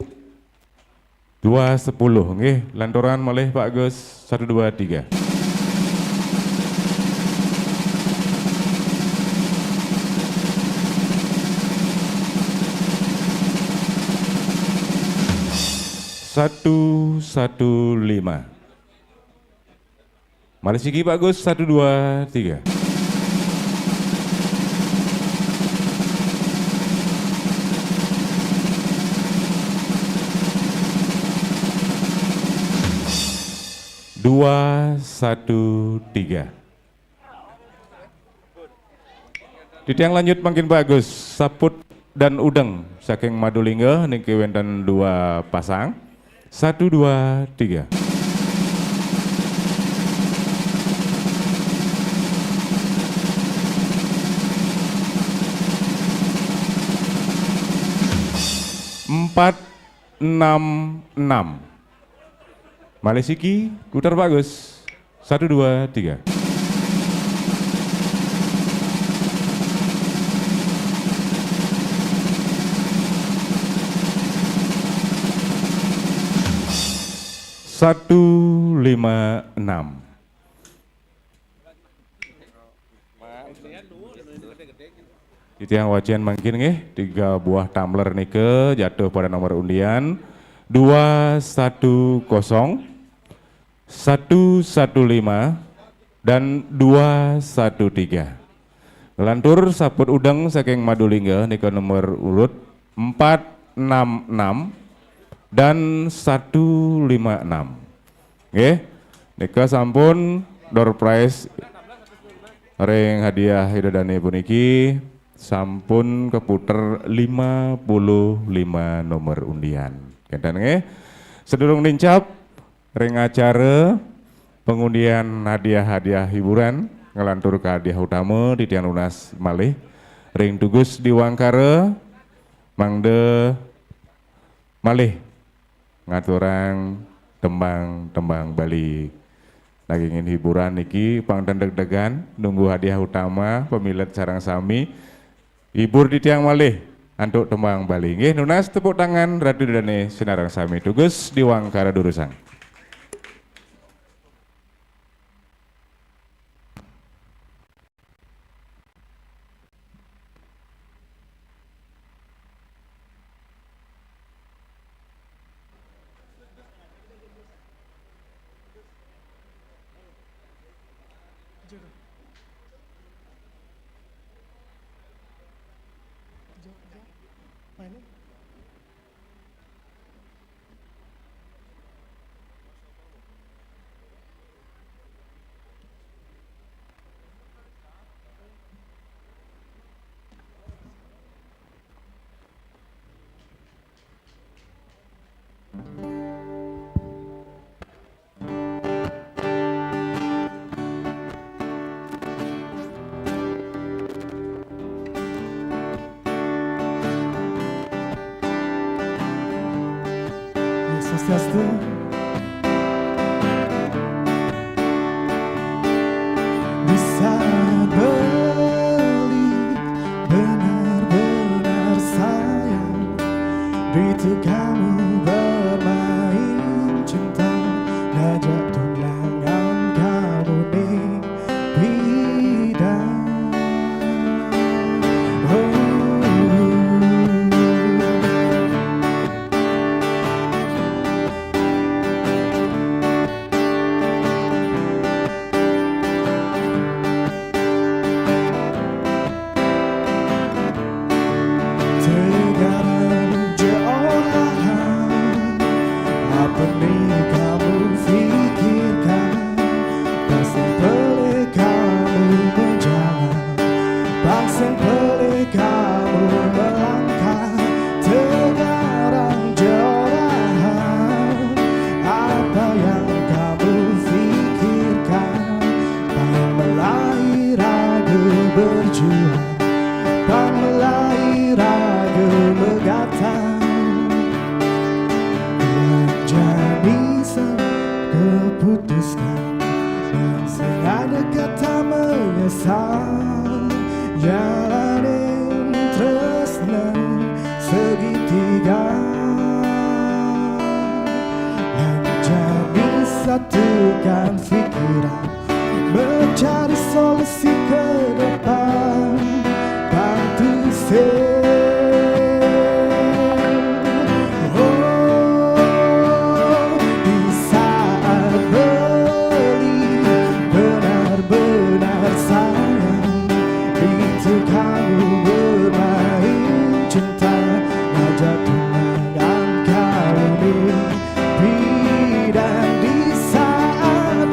Dua sepuluh, nggih, lanturang malih, Pak Gus. Satu, dua, tiga. Satu, satu, lima. Malih siki, Pak Gus, satu, dua, tiga. dua satu tiga. Titiang lanjut mangkin Pak Agus, saput dan udeng saking Madulingga niki wénten dua pasang. Satu, dua, tiga. Empat, enam, enam. Malih siki, putar Pak Gus. Satu, dua, tiga. Satu, lima, enam. Titiang wacian mangkin nggih, tiga buah tumbler nika jatuh pada nomor undian dua satu kosong, satu satu lima, dan dua satu tiga. Nglantur saput udeng saking Madulingga nika nomor urut empat enam enam dan satu lima enam. Nggih. Nika sampun door prize ring hadiah Ida Dane puniki sampun keputer lima puluh lima nomor undian. Kénten nggih. Sedurung nincap ring acara pengundian hadiah-hadiah hiburan, nglantur ka hadiah utama titiang nunas malih ring Tugus Diwangkara, mangda malih ngaturang tembang-tembang Bali. Nanging hiburan niki pang ten deg-degan, nunggu hadiah utama, pamilet sareng sami. Hibur titiang malih antuk tembang Bali. Nggih, nunas tepuk tangan Ratu Dane sinareng sami. Tugus Diwangkara durusang. Swastiastu. Di saat beli benar-benar sayang, di itu kamu bermain cinta, ngajak tunangan kamu di bidang. Oh. Tegarang jeorahan, apa ni kamu fikirkan? Pasti boleh kamu menjalan, pasti boleh kamu melangkah. Tegarang jeorahan, apa yang kamu fikirkan? Pang melai raga berjuang, pang melai raga megatang. Yang jani sa keputuskan, dan sing ada kata menyesal. Jalanin tresna segitiga, yang jani satukan pikiran, mencari solusi ke depan. Bantu saya. Oh, di saat beli benar-benar sayang, itu kamu bermain cinta, ngajak tunangan kamu di bidang. Di saat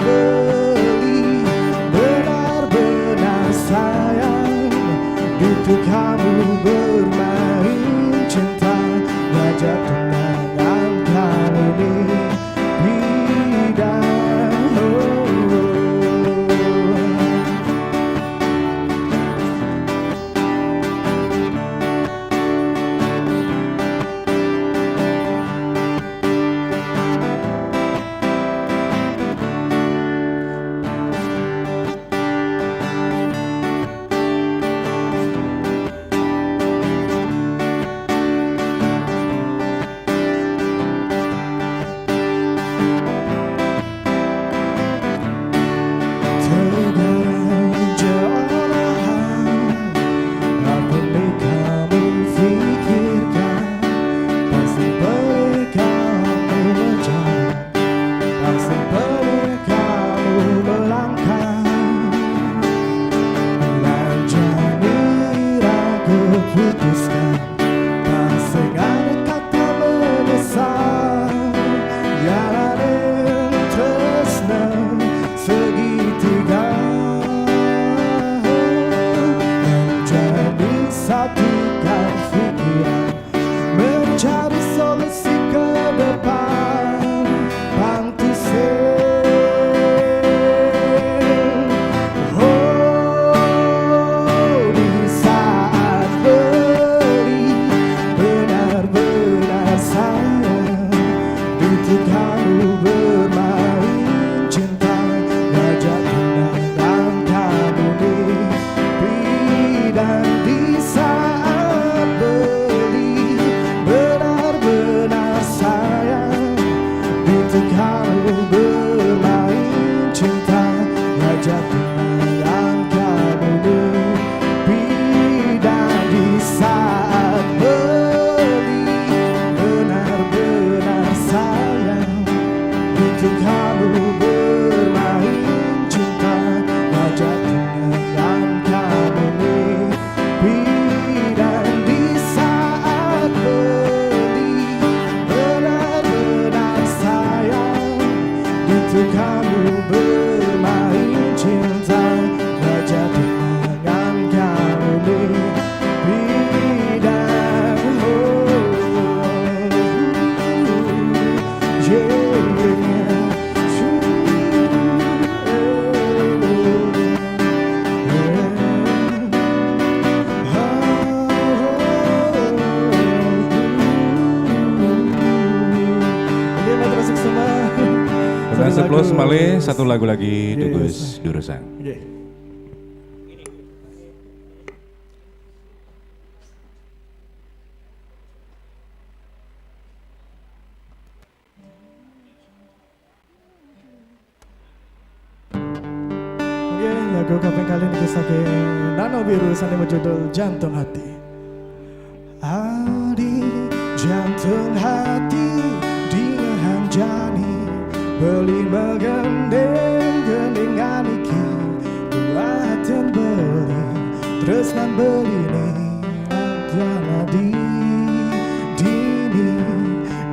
Sepuluh semale, satu lagu lagi, Tugas Durusan. Lagu kaping kalih niki saking Nano Biru sane berjudul Jantung Hati. Adi, jantung hati, dingehan jani, beli megandeng gendingan iki, buatan beli, tresnan beli ni, Adi, dini,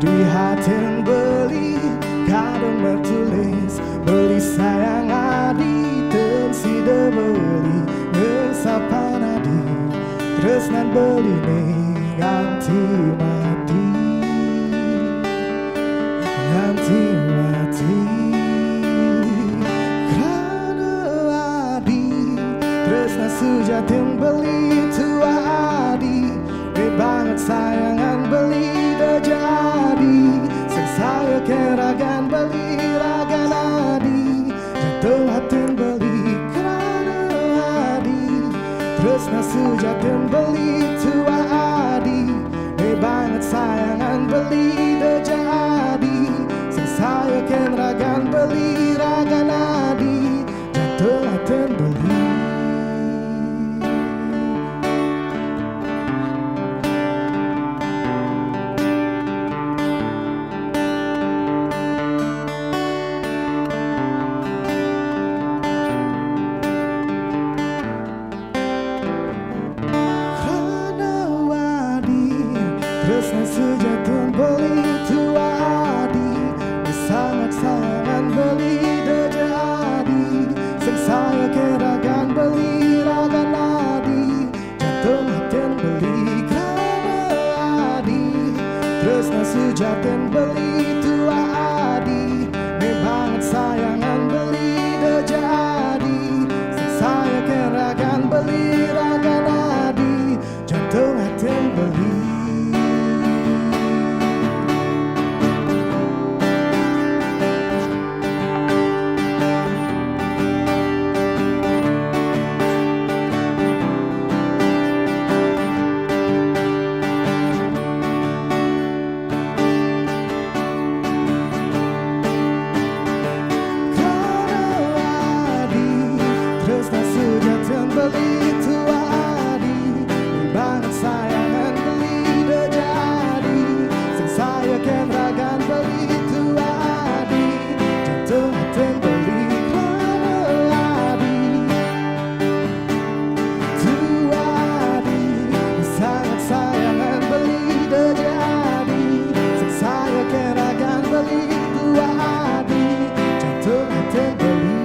di hatin beli, kadang metulis, beli sayang adi, ten sida beli, ngesapan adi, tresnan beli ni, nganti mati, nganti mati. Krana adi, tresna sujatin beli tua adi, ne banget sayangan beli dejadi, sing saya keragan beli ragan adi, jatuh hatin beli krana adi, tresna sujatin beli tua adi, ne banget sayangan beli dejadi, sing saya keragan beli ragan adi, jatuh hatin beli. Krana adi, tresna sujatin beli tua adi, sangat sayangan beli dejadi, sing saya keragan beli ragan adi, jatuh hatin beli krana adi, tresna sujatin beli tua adi, ne banget sayangan beli dejadi, sing saya keragan beli ragan adi, jantung hatin beli. Krana adi, tresna sujatin beli tua adi, banget sayangan beli dejadi, sing saya keragan beli tua adi, jatuh hatin beli krana adi. Tua adi, sangat sayangan beli dejadi, sing saya keragan beli tua adi, jatuh hatin beli.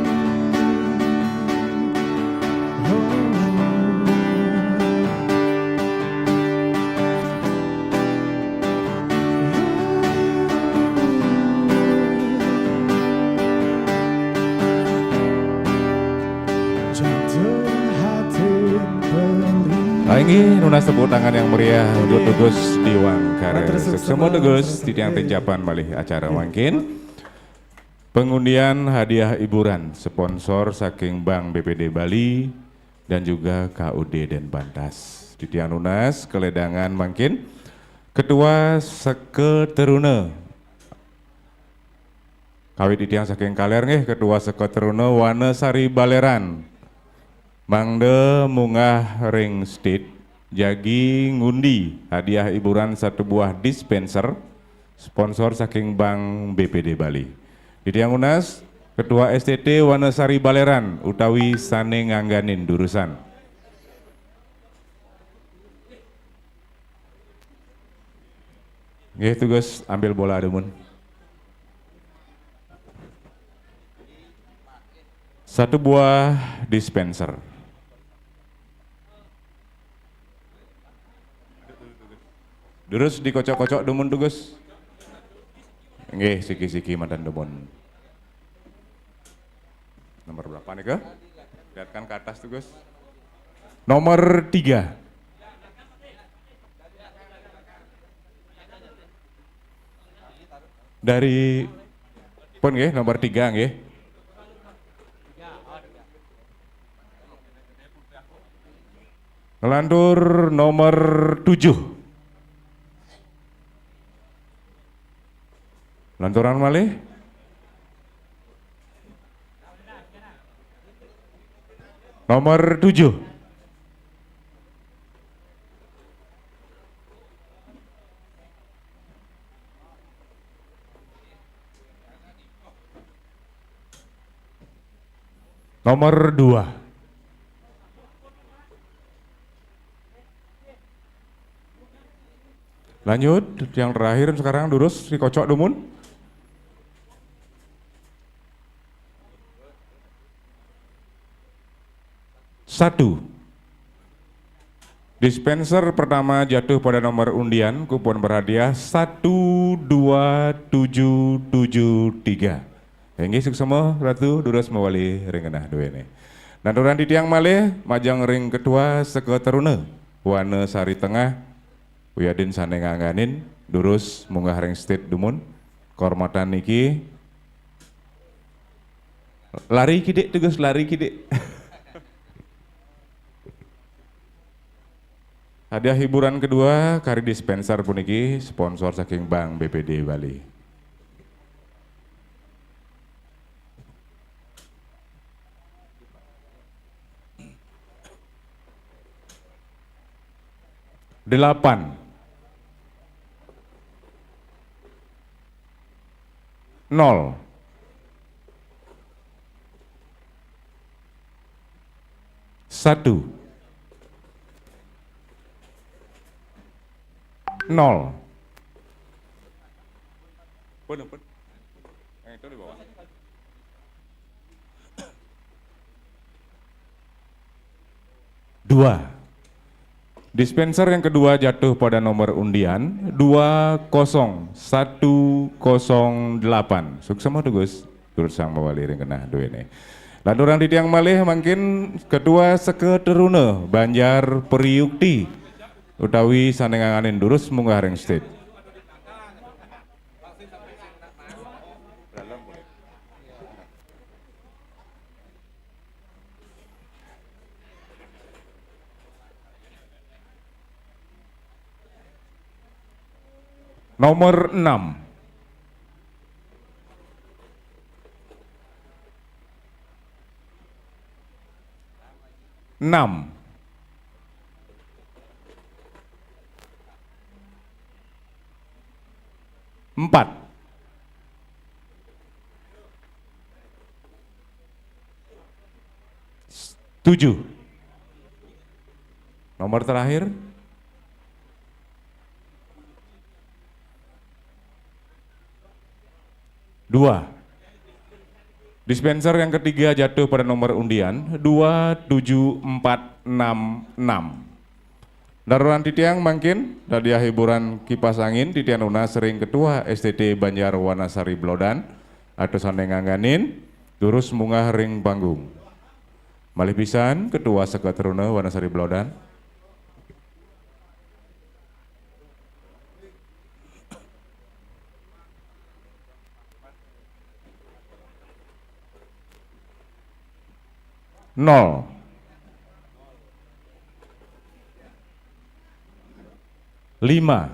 Inggih, nunas tepuk tangan yang meriah untuk Tugas Diwang Karir. Suksma Tugas, titiang tinjapan malih acara mangkin. Pengundian hadiah hiburan, sponsor saking Bank B P D Bali dan juga K U D Denpantas. Titiang nunas kaledangan mangkin. Ketua Seketeruna. Kawit titiang saking Kaler nggih, Ketua Seketeruna Wanasari Baleran. Mangda munggah ring stage, jagi ngundi hadiah hiburan satu buah dispenser, sponsor saking Bank B P D Bali. Titiang nunas, Ketua S T T Wanasari Baleran utawi sane ngangganin Durusan. Nggih, Tugas, ambil bola dumun. Satu buah dispenser. Durus dikocok-kocok dumun, Tugas. Nggih, siki-siki manten dumun. Nomor berapa nih, Gus? Lihatkan ke atas, Tugas. Nomor tiga. Dari Pun nggih, nomor tiga nggih. Ngelantur nomor tujuh. Lanturan malih. Nomor tujuh. Nomor dua. Lanjut, yang terakhir sekarang durus dikocok dumun. Satu. Dispenser pertama jatuh pada nomor undian, kupon berhadiah satu dua tujuh tujuh tiga. Inggih suksma Ratu, durus mawali ring genah duene. Lanturan titiang malih majeng ring Ketua Seka Teruna Wana Sari Tengah, Uyadin sane ngangganin, durus munggah ring stage dumun. Kehormatan niki lari kidik, tugas lari kidik. Hadiah hiburan kedua kari dispenser puniki sponsor saking Bank B P D Bali. Delapan. Nol. Satu. Nol. Pun, pun. Yang itu di bawah. Dua. Dispenser yang kedua jatuh pada nomor undian dua kosong satu kosong delapan. Suksma Tugus, durus mawali ring genah duene. Lanturang titiang malih mangkin Ketua Seka Teruna Banjar Periukti utawi sane nganganin durus munggah ring stage. Nomor enam. Enam. Empat. Tujuh. Nomor terakhir. Dua. Dispenser yang ketiga jatuh pada nomor undian dua tujuh empat enam enam. Daruran titiang mangkin, hadiah hiburan kipas angin titiang nunas ring Ketua S T T Banjar Wanasari Blodan, atos sane ngangganin, durus munggah ring panggung. Malih pisan, Ketua Seka Teruna Wanasari Blodan. Nol. Lima.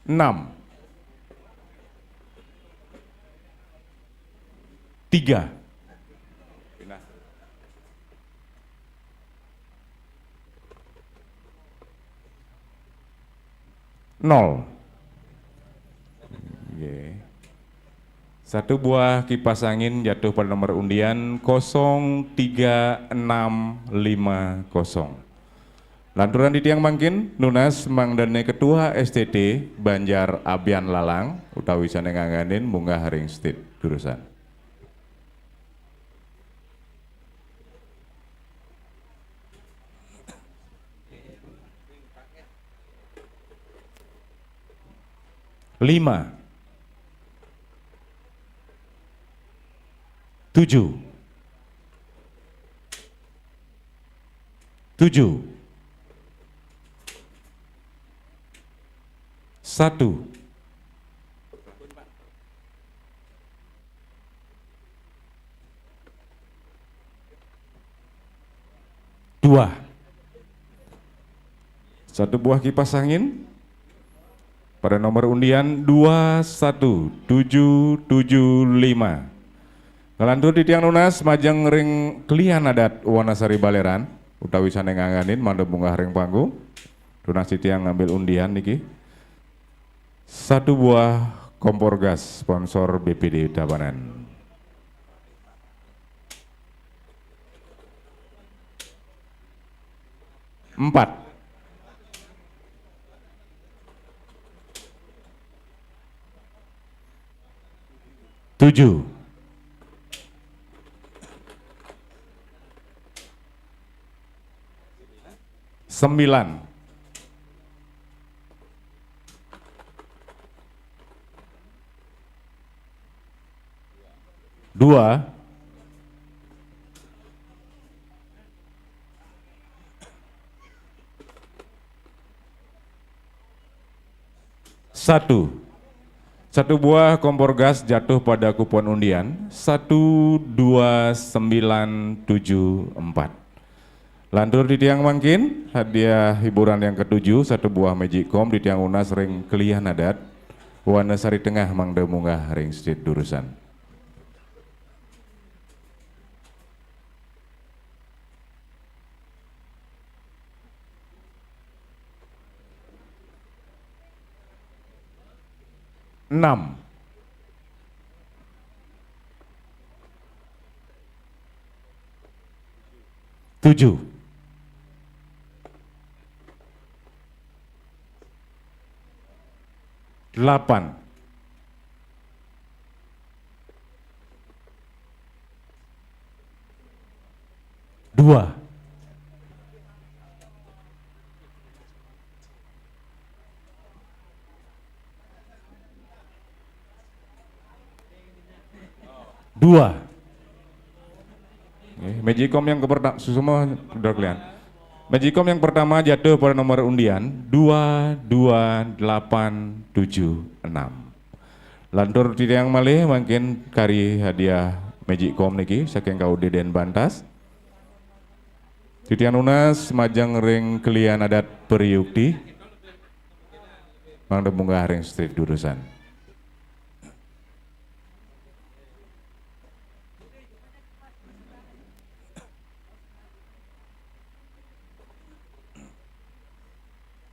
Enam. Tiga. Nol. Nggih. Satu buah kipas angin jatuh pada nomor undian kosong tiga enam lima kosong. Lanturan titiang mangkin, nunas mangdane Ketua S T T Banjar Abian Lalang utawi sane ngangganin munggah ring stage durus. Lima. Tujuh. Tujuh. Satu. Dua. Satu buah kipas angin pada nomor undian dua satu tujuh tujuh lima. Ngelantur titiang nunas majeng ring klian adat Wanasari Baleran utawi sane nganganin mangda munggah ring panggung. Tunas titiang ngambil undian niki. Satu buah kompor gas sponsor B P D Tabanan. Empat. Tujuh. Sembilan. Dua. Satu. Satu buah kompor gas jatuh pada kupon undian satu dua sembilan tujuh empat. Lantur titiang mangkin, hadiah hiburan yang ketujuh, satu buah Magicom titiang nunas ring klian adat Wanasari Tengah mangda munggah ring stage durusang. Enam. Tujuh. Delapan. Dua. Dua. Magicom yang kepertama, semua udah kalian. Magicom yang pertama jatuh pada nomor undian dua dua delapan tujuh enam. Lantur titiang malih mangkin kari hadiah Magicom niki saking K U D Denbantas. Titiang nunas majeng ring klian adat Periukti. Mangda munggah ring stage durusang.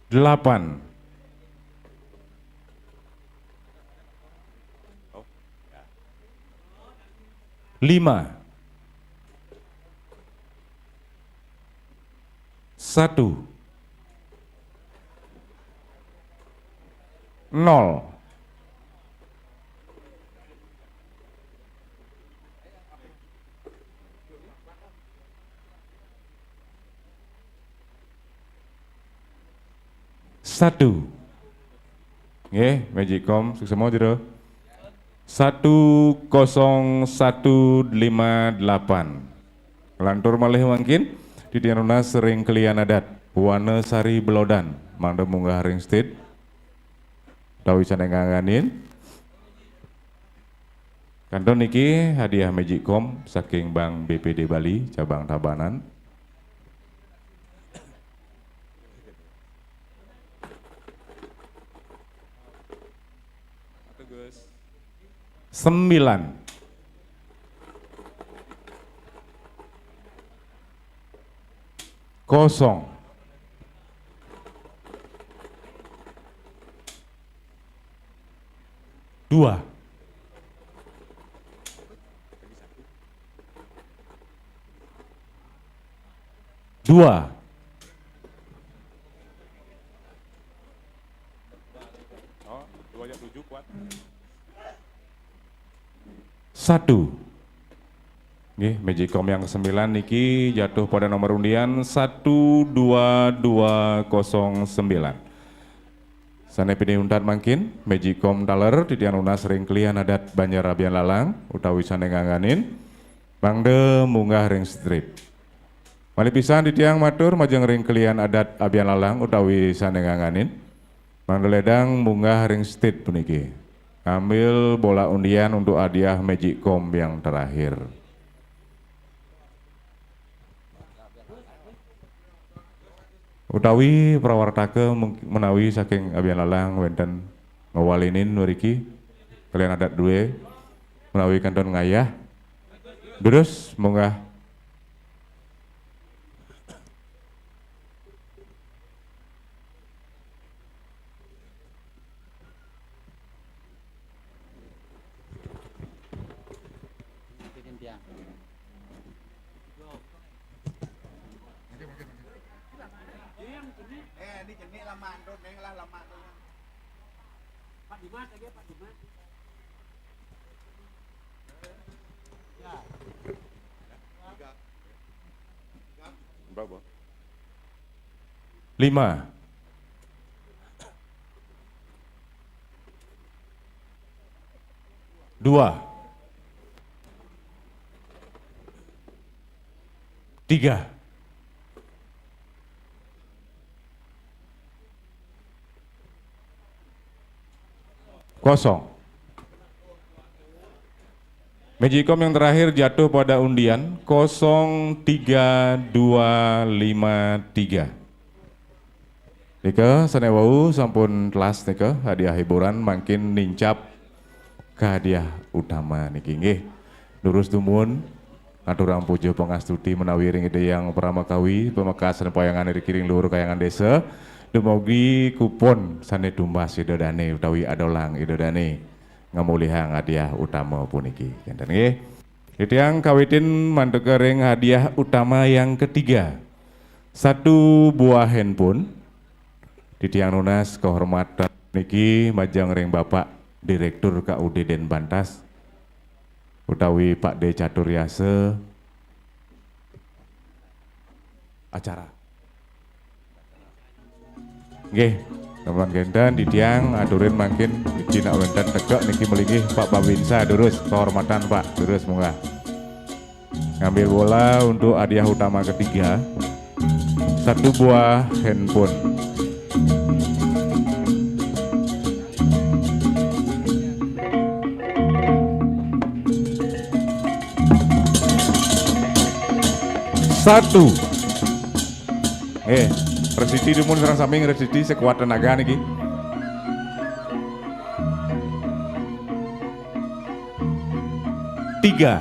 Delapan. Lima. Satu. Nol. Satu. Nggih, Magicom, suksma, Jero. Satu kosong satu lima delapan. Lantur malih mangkin, titiang nunas ring klian adat Wanasari Belodan, mangda munggah ring stage. Utawi sane nganganin. Kantun niki hadiah Magicom saking Bank B P D Bali, cabang Tabanan. Sembilan. Kosong. Dua. Dua. Oh, dua aja tujuh kuat. Satu. Nggih, Magicom yang kesembilan niki jatuh pada nomor undian satu dua dua kosong sembilan. Sane pinih untat mangkin, Magicom taler titiang nunas ring klian adat Banjar Abian Lalang utawi sane nganganin, mangda munggah ring stage. Malih pisan titiang matur majeng ring klian adat Abian Lalang utawi sane nganganin. Mangda ledang munggah ring stage puniki. Ngambil bola undian untuk hadiah Magicom yang terakhir. Utawi prawartaka mung-, menawi saking Abian Lalang wenten ngawalinin mriki kalian adat duwe menawi kantun ngayah. Durus munggah. Lima. Dua. Tiga. Kosong. Magicom yang terakhir jatuh pada undian kosong tiga dua lima tiga. Nika sane wau sampun telas nika hadiah hiburan, mangkin nincap ke hadiah utama niki nggih. Durus dumun aturang puja pangastuti menawi ring Ida Hyang Paramakawi, pamekas dan payangan ring luhur kayangan desa, dumugi kupon sane tumbas Ida Dane utawi adolang Ida Dane ngamulihang hadiah utama puniki. Kenten nggih. Titiang kawitin mantuka ring hadiah utama yang ketiga. Satu buah handphone. Titiang nunas kehormatan niki majeng ring Bapak Direktur K U D Denbantas utawi Pak D Catur Yasa acara. Nggih, sampun kenten titiang aturin mangkin niki nak wenten teka niki malinggih Pak Babinsa durus kehormatan Pak, durus munggah. Ngambil bola untuk hadiah utama ketiga, satu buah handphone. Satu. Eh, Resiti dumun sareng sami ngresiti sekuat tenaga niki. Tiga.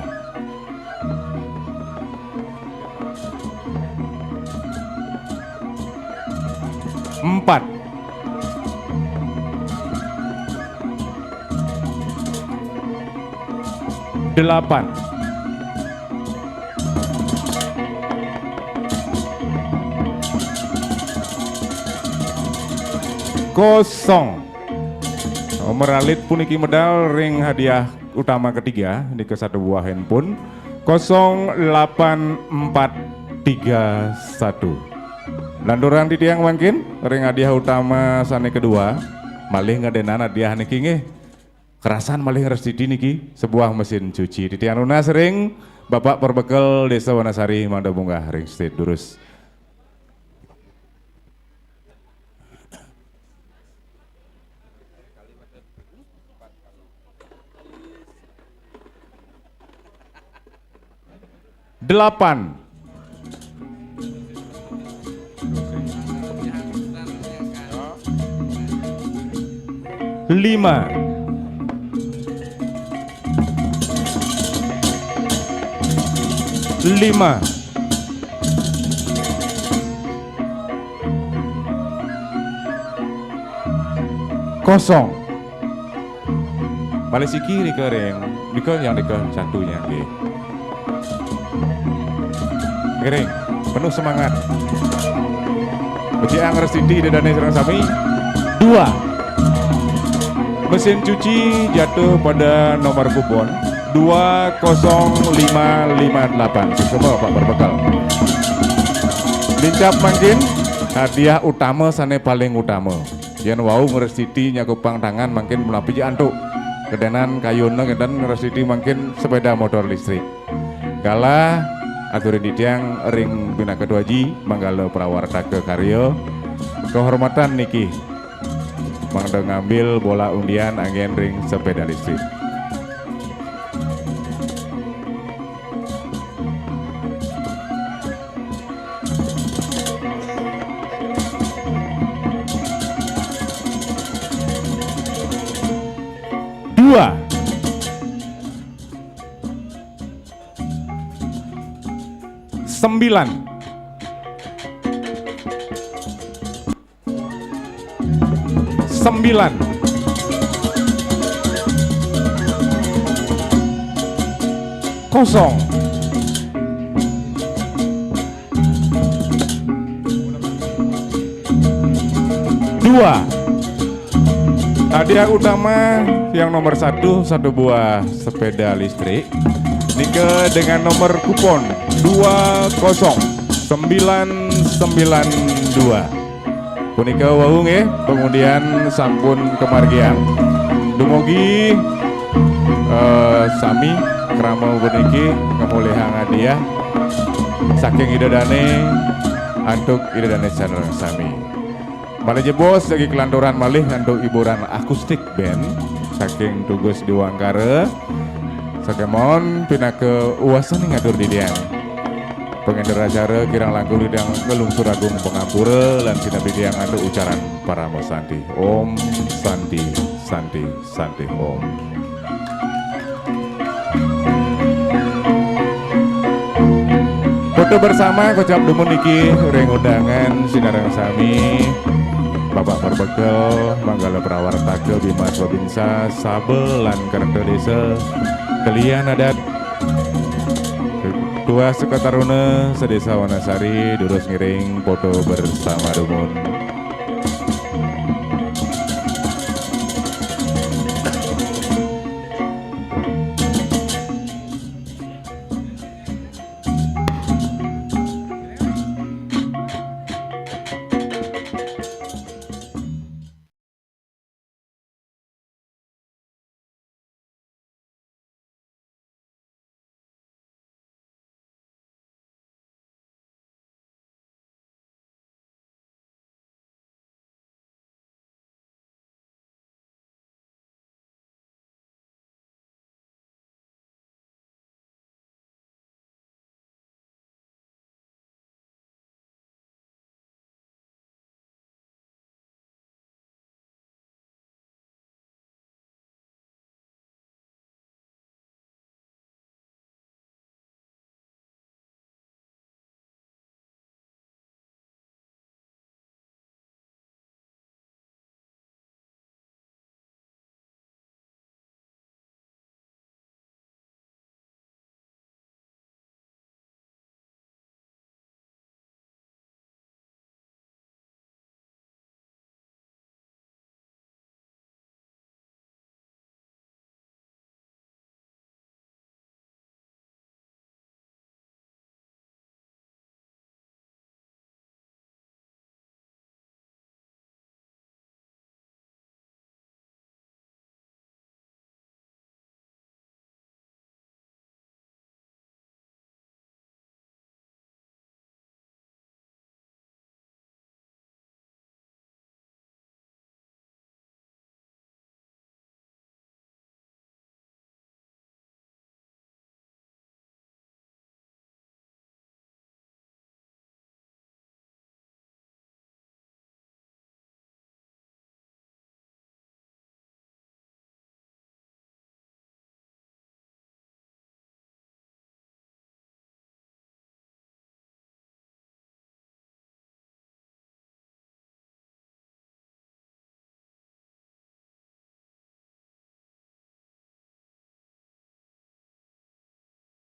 Empat. Delapan. Kosong. Nomor alit puniki medal ring hadiah utama ketiga, nika satu buah handphone, kosong delapan empat tiga satu. Lanturang titiang mangkin ring hadiah utama sane kedua, malih ngadenan hadiah niki nggih. Kerasan malih Resiti niki sebuah mesin cuci. Titiang nunas ring Bapak Perbekel Desa Wanasari, mangda munggah ring stage durus. Delapan. Lima. Lima. Kosong. Malih siki nika ring, nika yang nika satunya nggih. Ngiring, penuh semangat. Becik Resiti Ida Dane sareng sami. Dua. Mesin cuci jatuh pada nomor kupon dua kosong lima lima delapan. Suksma Pak Perbekel. Lincap mangkin hadiah utama sane paling utama. Yen wau ngresiti nyakupang tangan mangkin menapi ja antuk. Kedenan kayuna kedan ngresiti mangkin sepeda motor listrik. Galah aturin titiang ring pinaka Tuaji manggala prawartaka karya. Kehormatan niki. Mangda ngambil bola undian anggén ring sepéda listrik. Dua. Sembilan. Sembilan. Kosong. Dua. Hadiah utama yang nomor satu, satu buah sepéda listrik. Nika dengan nomor kupon dua kosong sembilan sembilan dua. Punika wau nggih, pengundian sampun kamargiang. Dumugi, eh, sami krama puniki ngamolihang hadiah saking Ida Dané antuk Ida Dané sareng sami. Malih jebos jagi kalanturan malih antuk hiburan akustik band saking Tugus Diwangkara. Sakémaon pinaka uwasaning atur titiang. Pangénter acara kirang langkung titiang nglungsur agung pangampura lan sinebut titiang antuk ucaran parama santi. Om Santi, Santi, Santi Om. Foto bersama kocap dumun niki ring undangan sinareng sami. Bapak Perbekel, Manggala Prawartaka, Bimas Babinsa, Sabel lan Kerta Désa, kelian adat, Ketua Seketaruna Sedésa Wanasari, durus ngiring foto bersama dumun.